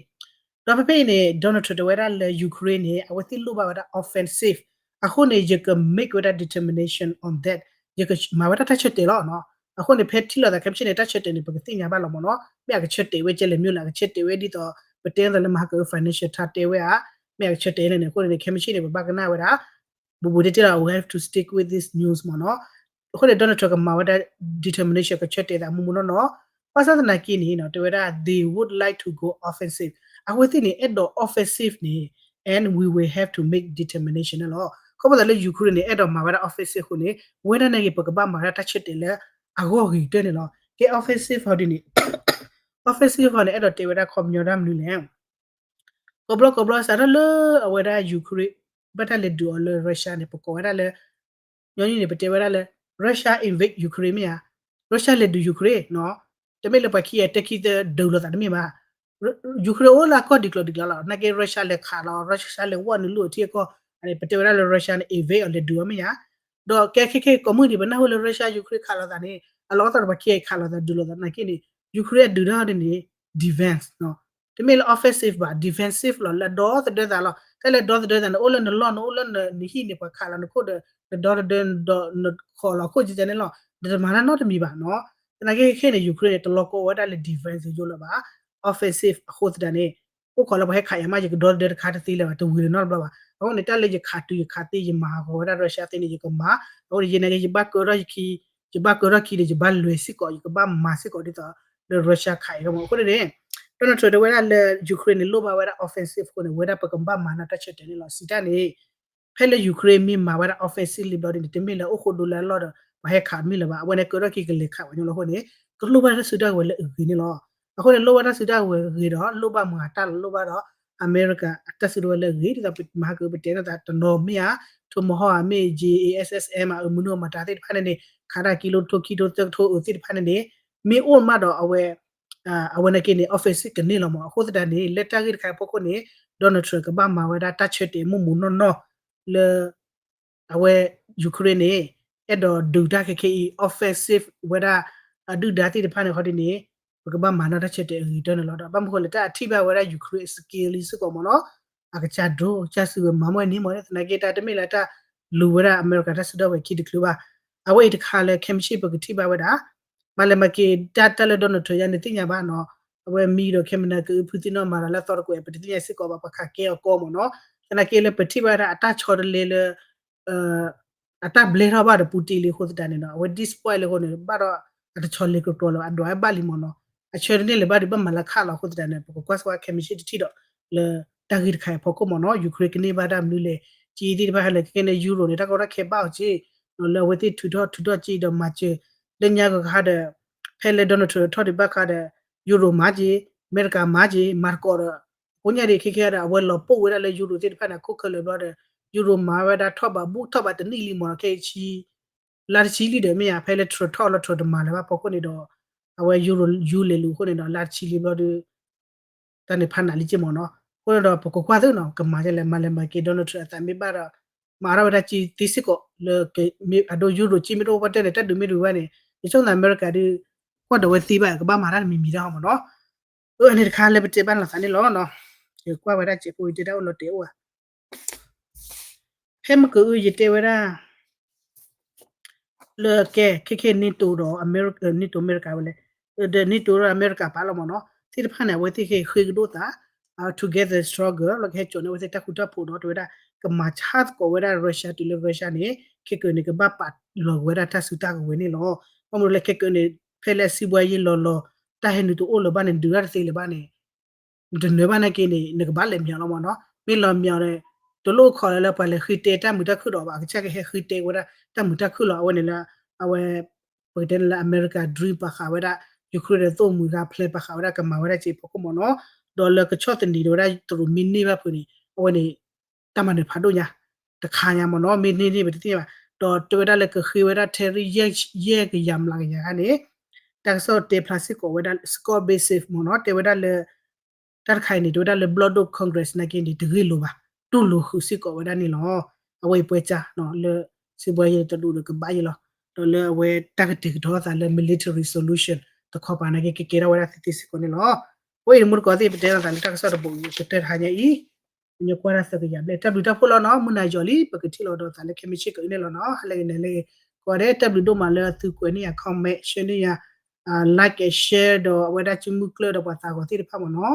ဒီးဖဲဖဲအံၤန့ၣ် Donald Trump တဲဝဲဒၣ်လၢ Ukraine န့ၣ် အဝဲသ့ၣ်လိၣ်ဘၣ်ဝဲဒၣ် offensive အဃိန့ၣ် ယက make ဝဲဒၣ် determination on that ယကမၤဝဲဒၣ်တၢ်ဆၢတဲာ်လီၤနီၤ. အဃိန့ၣ် ဖဲထံၣ်လိာ်သးခဲမုၢ်ဆ့ၣ်န့ၣ် တၢ်ဆၢတဲာ်န့ၣ် ပကသ့ၣ်ညါဘၣ်လီၤမ့ၢ်နီၤ. မ့ၢ်အကဆၢတဲာ်ဝဲကဲလဲၣ်မ့ၢ်လဲၣ် အကဆၢတဲာ်ဝဲဒ်သိး ပတဲသိးလၢမဟါကအု Financial Times တဲဝဲဧါ, မ့ၢ်အကဆၢတဲာ်လဲၣ်န့ၣ် အဃိန့ၣ် ခဲမုၢ်ဆ့ၣ်န့ၣ် ပဘၣ်ကနၣ်ဝဲဒၣ် ဘူးဘူးတ့ၢ်တ့ၢ်လီၤ we have to stick with this news မ့ၢ်နီၤ. အဃိန့ၣ် Donald Trump ကမၤဝဲဒၣ် determination ကဆၢတဲာ်သးမူမူနီၢ်နီၢ်, ဘၣ်ဆၣ်သနာ်က့န့ၣ် တဲဝဲဒၣ် they would like to go offensive အဝဲသ့ၣ်န့ၣ် အဲၣ်ဒိး offensive န့ၣ် and we will have to make determination န့ၣ်လီၤ. ခီဖျိသးလၢ Ukraine န့ၣ် အဲၣ်ဒိးမၤဝဲဒၣ် offensive အဃိန့ၣ် ဝဲဒၣ်န့ၣ်ဂ့ၤ ပကဘၣ်မၤဝဲဒၣ်တၢ်ဆၢတဲာ်လၢအဂီၢ်ဂ့ၤကတၢၢ်န့ၣ်လီၤ. ကဲ offensive ဟီဒ်န့ၣ် offensive ဟီန့ၣ် အဲၣ်ဒိးတဲဝဲဒၣ်ခီပညီဒၣ်မနုၤလဲၣ်. ကိးဘျီကိးဘျီစးထီၣ်လၢအဝဲဒၣ် Ukraine ဘၣ်တၢ်လဲၤဒုးအီၤလၢ Russia န့ၣ် ပကိးဝဲဒၣ်လၢ ညီနုၢ်န့ၣ် ပတဲဝဲဒၣ်လၢ Russia invade Ukraine မ့ၢ်ဧါ, Russia လဲၤဒုး Ukraine နီၤ, တမ့ၢ်လၢပှၤခံဂၤတဲခံသၢဒုးလိာ်သးတမ့ၢ်ဘၣ်. Ukraine အိၣ်လၢအကီၢ်ဒံးကျိၤဒံးကျါလီၤ, နာ်က့ Russia လဲၤခးလီၤ Russia လဲၤဝီနုာ်လီၤအထံအကီၢ်, ပတဲဝဲဒၣ်လၢ Russia န့ၣ် invade အီၤလဲၤဒုးအီၤမ့ၢ်ဧါ. ဒီးကဲခဲခဲကိးမုၢ်နံၤ ပနၢ်ဟူလၢ Russia Ukraine ခးလိာ်သးန့ၣ် အလီၢ်သးဒီးပှၤခံဂၤခးလိာ်သးဒုးလိာ်သးနာ်က့န့ၣ် Ukraine အဒုးတၢ်ဒ်န့ၣ် defense နီၤ, တမ့ၢ်လၢ offensive ဘၣ် defensive လီၤ လၢအဒီသဒၢသးလီၤ. တၢ်လၢအဒီသဒၢသးန့ၣ် အိၣ်လၢနလီၢ် နအိၣ်လၢနဟံၣ်န့ၣ် ပှၤခးလီၤနခိၣ်ဒီး နဒီသဒၢဒီးနခိးလီၤခိၣ်ကကန့ၣ်လီၤ, နတမၤတၢ်နီတမံၤဘၣ်နီၤ. သနာ်က့ခဲခဲန့ၣ် Ukraine န့ၣ် တလီၤကီဝဲဒၣ်လၢ defense ယိလၢၤဘၣ် offensive အဃိသတးန့ၣ် အိၣ်ခိးလၢပှၤဟဲခးယၤမး ယကဒီသဒၢတခါတသ့လၢၤဘၣ် တဝံၤလၢၤနီတဘျီဘၣ်. အဃိန့ၣ် တၢ်လၢယခးတုၤယခးသ့ ယမၤဟးဂီၤဝဲဒၣ် Russia သ့န့ၣ် ယကမၤ, အဃိန့ၣ် ယနာ်က့ ယဘၣ်ကၢထီၣ်ယခံ, ယဘၣ်ကၢထီၣ်ခံဒီး ယဘၣ်လဲၤစ့ၢ်ကီး ယကဘၣ်မၤစ့ၢ်ကီးဒ်သိးလၢ Russia ခးအံၤမး. အဃိန့ၣ်န့ၣ် Donald Trump တဲဝဲဒၣ်လၢ Ukraine န့ၣ် လိၣ်ဘၣ်ဝဲဒၣ် offensive အဃိန့ၣ် ဝဲဒၣ်ပကဘၣ်မၤနီၢ်တၢ်ဆၢတဲာ်န့ၣ်လီၤ. စံးတၢ်န့ၣ် ဖဲလၢ Ukraine မ့ၢ်မၤဝဲဒၣ် offensive လံဘျီဒ်န့ၣ် တမ့ၢ်လၢအိၣ်ဃိဒိလၢအလီၢ်ဒီး ပှၤဟဲခးတမ့ၢ်လၢၤဘၣ်, အဝဲန့ၣ်ကၢထီၣ်ခံကလဲၤခးပှၤညီလီၤအဃိန့ၣ် ကလိၣ်ဘၣ်တၢ်စုတၢ်ကဝဲၤလၢအဂ့ၤန့ၣ်လီၤ. အဃိန့ၣ် လိၣ်ဘၣ်တၢ်စုတၢ်ကဝဲၤအဂ့ၤဒီး လိၣ်ဘၣ်မၤတၢ်လီၤ လိၣ်ဘၣ်ဒီး အမဲရကၤအတၢ်စုတဝဲၤလၢအဂ့ၤ ဒ်သိးမဟါကပတဲန့ၣ်သးတနီၤမ့ၢ်ဧါ, Tomahawk မ့ၢ် JASSM အမနုၤမတၤသ့ၣ်တဖၣ်န့ၣ်န့ၣ် ခးတၢ်ကံလိထိခံထိသၢကထိအသ့ၣ်တဖၣ်န့ၣ်န့ၣ် မ့ၢ်အိၣ်မးဒီးအဝဲ အဝဲန့ၣ်က့န့ၣ် offensive ကန့ၢ်လီၤမး. အဃိသတးန့ၣ် လၢတၢ်ဂ့ၢ်တခါအံၤအဖီခိၣ်န့ၣ် Donald Trump ကဘၣ်မၤဝဲဒၣ်တၢ်ဆၢတဲာ်မူးမူးနီၢ်နီၢ်လၢ အဝဲ Ukraine န့ၣ် အဲၣ်ဒိးဒုးတၢ်ခဲခဲအံၤ offensive ဝဲဒၣ် အဒုၣ်ဒါသ့ၣ်တဖၣ်န့ၣ်ခီဒ်န့ၣ် ပကဘၣ်မၤနီၢ်တၢ်ဆၢတဲာ်အဂ့ၤကတၢၢ်န့ၣ်လီၤ. ဒီးဘၣ်မနုၤဃိလဲၣ် တၢ်အထံၣ်ဘၣ်ဝဲဒၣ် Ukraine အ skill စ့ၢ်ကီးမးနီၤ, အကစၢ်ဒိ ကစၢ်စုကမၤမ့ၢ်န့ၣ်မး သနာ်က့တၢ်တမ့ၢ်လၢတၢ်လူၤဝဲဒၣ်အမဲရကၤတၢ်စုဒီဝဲခံတချုးဘၣ်. အဝဲအံၤတခါလၢခဲမုၢ်ဆ့ၣ်ပကထံၣ်ဘၣ်ဝဲဒၣ် မၤလဲၤမၤက့ၤတၢ်တၢ်လၢ Donald Trump ယၤန့ၣ်သ့ၣ်ညါဘၣ်နီၤ, အဝဲမံဒီးခဲမုၢ်နၤကအုဖုသံနီၢ်မၤဒီးလၢအသီတကွဲး ပတသ့ၣ်ညါစ့ၢ်ကီးဘၣ် ပှၤခးကဲအီၤကီမးနီၤ. သနာ်က့လၢပထံၣ်ဘၣ်ဝဲဒၣ်အတၢ်ဆီတလဲလၢ အတၢ်ဘျဲထီၣ်ဘၣ်ဒီး Putin လံအဃိသတးန့ၣ်နီၤ အဝဲ disappoint လံအဃိန့ၣ် ဘၣ်ဒီးအတဆီလဲၤကကျိၤလၢၤဘၣ် အဒွးဝဲဘၣ်လံမးနီၤ. အဆၢတန့ၢ်လၢၤဘၣ်ဒီး ဘၣ်မၤလၢခးလီၤအဃိသတးန့ၣ် ပကကွၢ်စ့ၢ်ကီးခဲမုၢ်ဆ့ၣ်တထံၣ်ဒီး လၢတၢ်ဂ့ၢ်တခါအံၤအဖီခိၣ်မးနီၤ Ukraine ကန့ၢ်ဘၣ်တၢ်မနုၤလဲၣ် က့သ့ၣ်တဖၣ်ဟဲလၢခဲကဲန့ၣ် Euro န့ၣ် တၢ်ကီတၢ်ခဲဘၣ်အီၤက့ လၢအဝဲသ့ၣ်ထုးထီၣ်ထုးထီၣ်က့ဒီးမၤစၢၤ လၢညါကခါဒီး ဖဲလၢ Donald Trump ထီၣ်ဒံးဘၣ်ခါဒီး Euro မၤက့ အမဲရကၤမၤက့ မၤသကိးဒီး ကိးညါဒံးခဲခဲဒီး အဝဲလီၤပိၢ်ဝဲဒၣ်လၢ Euro သ့ၣ်တဖၣ်န့ၣ် အခိၣ်ခဲလၢာ်ဘျီဒီး Euro မၤဝဲဒၣ်ထီၣ်ဘးဘူးထီၣ်ဘးတနံၣ်လံမးနီၤ ခဲအံၤဆံ လါတဆံလံဒီးမ့ၢ်ဧါ ဖဲလၢ Trump ထီၣ်လီၤ Trump တမၤလၢၤဘၣ်ဖီခိၣ်န့ၣ်ဒီး အဝဲ Euro ယူလဲၤလူၤအဃိန့ၣ်ဒီး လါတဆံလံဘျီဒီး တၢ်န့ၣ်ဖးနးလံက့မးနီၤ. အဃိန့ၣ်ဒီး ပကကွၢ်သ့နီၤ ကမၤဒ်လဲၣ် မၤလဲၤမၤက့ၤ Donald Trump အသးမ့ၢ်ဘၣ်ဒီး မၤထီၣ်ဝဲဒၣ်က့သ့စ့ၢ်ကီးလၢ အဒိ Euro က့မ့ၢ်တအိၣ်ဘၣ်တဲန့ၣ် တၢ်ဒုးမ့ၢ်ဒုးဘၣ်န့ၣ် ယဆိကမိၣ်သးအမဲရကၤဒီး ကွၢ်ဒီးဝဲသ့ဘၣ် ကဘၣ်မၤတၢ်တမံၤမံၤတၢ်ဟီမးနီၤ. အန့ၣ်တခါလၢပတဲဘၣ်လိာ်သးန့ၣ်လီၤ. ယကွၢ်ဝဲဒၣ်စဲးဖိယတဲတၢ်အိၣ်လီၤတဲာ်အိၣ်ဧါ ဖဲမ့ၢ်ကအု ယတဲဝဲဒၣ် လၢကဲ ခဲခဲ NATO ဒီး NATO အမဲရကၤဝဲလဲၣ်, ဒီး NATO ဒီးအမဲရကၤပာ်လီၤမးနီၤ သ့ၣ်တဖၣ်န့ၣ် အဝဲသ့ၣ်ခဲဃ့ကဒိၣ်သး together stronger လၢကဟဲစိာ်န့ၢ်အဝဲသ့ၣ်တၢ်ဃူတၢ်ဖိးဒီး တဲဝဲဒၣ် ကမၤဆါသကိးဝဲဒၣ် Russia တုၤလၢ Russia န့ၣ် ခဲကနံၣ်န့ၣ် ကဘၣ်ပာ်လီၤက့ၤဝဲဒၣ်တၢ်စုတၢ်ကဝဲၤန့ၣ်လီၤ. ဘၣ်မနုၤလဲၣ် ခဲကနံၣ်န့ၣ် ဖဲလၢအစံးဘှါယံာ်လီၤလီၤ တၢ်ဟဲနုာ်တအိၣ်လၢၤဘၣ်န့ၣ် ဒုးတၢ်တသ့လၢၤဘၣ်န့ၣ် နတနၢၤဘၣ်နာ်က့န့ၣ် နကဘၣ်လဲၤမၠီလီၤမးနီၤ. မ့ၢ်လီၤမၠီန့ၣ် တလိၣ်ခိးလၢလၢပှၤလဲၤဃ့တဲတၢ်မုာ်တၢ်ခုၣ်ဒီးဘၣ် အကစၢ်ကဟဲဃ့တဲဝဲဒၣ်တၢ်မုာ်တၢ်ခုၣ်လီၤ. အဝဲန့ၣ်လၢ အဝဲ ပကတဲန့ၣ်လၢ America dream ပာ်ဃာ်ဝဲဒၣ် Ukraine ဒီးသိၣ်မှံၤဂၤ plan ပာ်ဃာ်ဝဲဒၣ် ကမၤဝဲဒၣ်စ့ၢ်ဖီခိၣ်မးနီၤ. ဒီးလၢကဆီၣ်သနံးဒီးဝဲဒၣ်တရူးမ့ၢ်န့ၢ်ဘၣ်ဖုးန့ၣ် အဝဲန့ၣ် တၢ်မၤနၢၤဖးဒိၣ်ညါ တခါညါမးနီၤ မ့ၢ်န့ၢ်န့ၢ်ပတသ့ၣ်ညါဘၣ်. ဒီးတဲဝဲဒၣ်လၢကဃ့ဝဲဒၣ် tariff ယဲၢ်ကယၤမျးကယၤခါန့ၣ် တၢ်ကစီၣ်တဲဖျါစ့ၢ်ကီးဝဲဒၣ် Scott Bessent မ့ၢ်နီၤ တဲဝဲဒၣ်လၢ တၢ်တခါအံၤန့ၣ် တဲဝဲဒၣ်လၢ Black Dog Congress နာ်က့န့ၣ် တဂ့ၢ်လိာ်ဘၣ်, တူၢ်လိာ်ဃုာ်စ့ၢ်ကီးဝဲဒၣ်န့ၣ်လီၤ. အဝဲအံၤပှဲၤကၢ်လၢ စံးဘှဲယတဒူၣ်ဒီးကဘၣ်ယလီၤ. ဒီးလၢအဝဲတၢ်ကတဲာ်ကတီၤသးလၢ military solution တခီပၤနာ်က့ ကကဲထီၣ်ဝဲဒၣ်သ့သ့စ့ၢ်ကီးန့ၣ်လီၤ. အဃိအံၤန့ၣ် မူတကိးသ့ၣ် ပတဲလိာ်သးလၢတၢ်ကစီၣ်တဘိယူၢ်ကတၢၢ်တဟါညါအံၤ ပညီကွၢ်တၢ်သၢကယၤဘျဲၣ် တၢ်ဘျုးတၢ်ဖှိၣ်လီၤနီၤ. မုၢ်နၤယီၤလံ ပကထံၣ်လိာ်ဒီးသးလၢခဲမုၢ်ဆ့ၣ်ကအံၤန့ၣ်လီၤနီၤ. ဟါလၢဂ့ၤနၤလၢဂ့ၤ ကိးဂၤဒဲး တၢ်ဘျုးဒိၣ်မးလၢသုကွဲးန့ၢ်ယၤ comment, share န့ၢ်ယၤ, like and share ဒီးအဝဲဒၣ်စုမုၢ်ကျၢၢ်ဒီးပှၤသးဂီၤသ့ၣ်တဖၣ်မ့ၢ်နီၤ.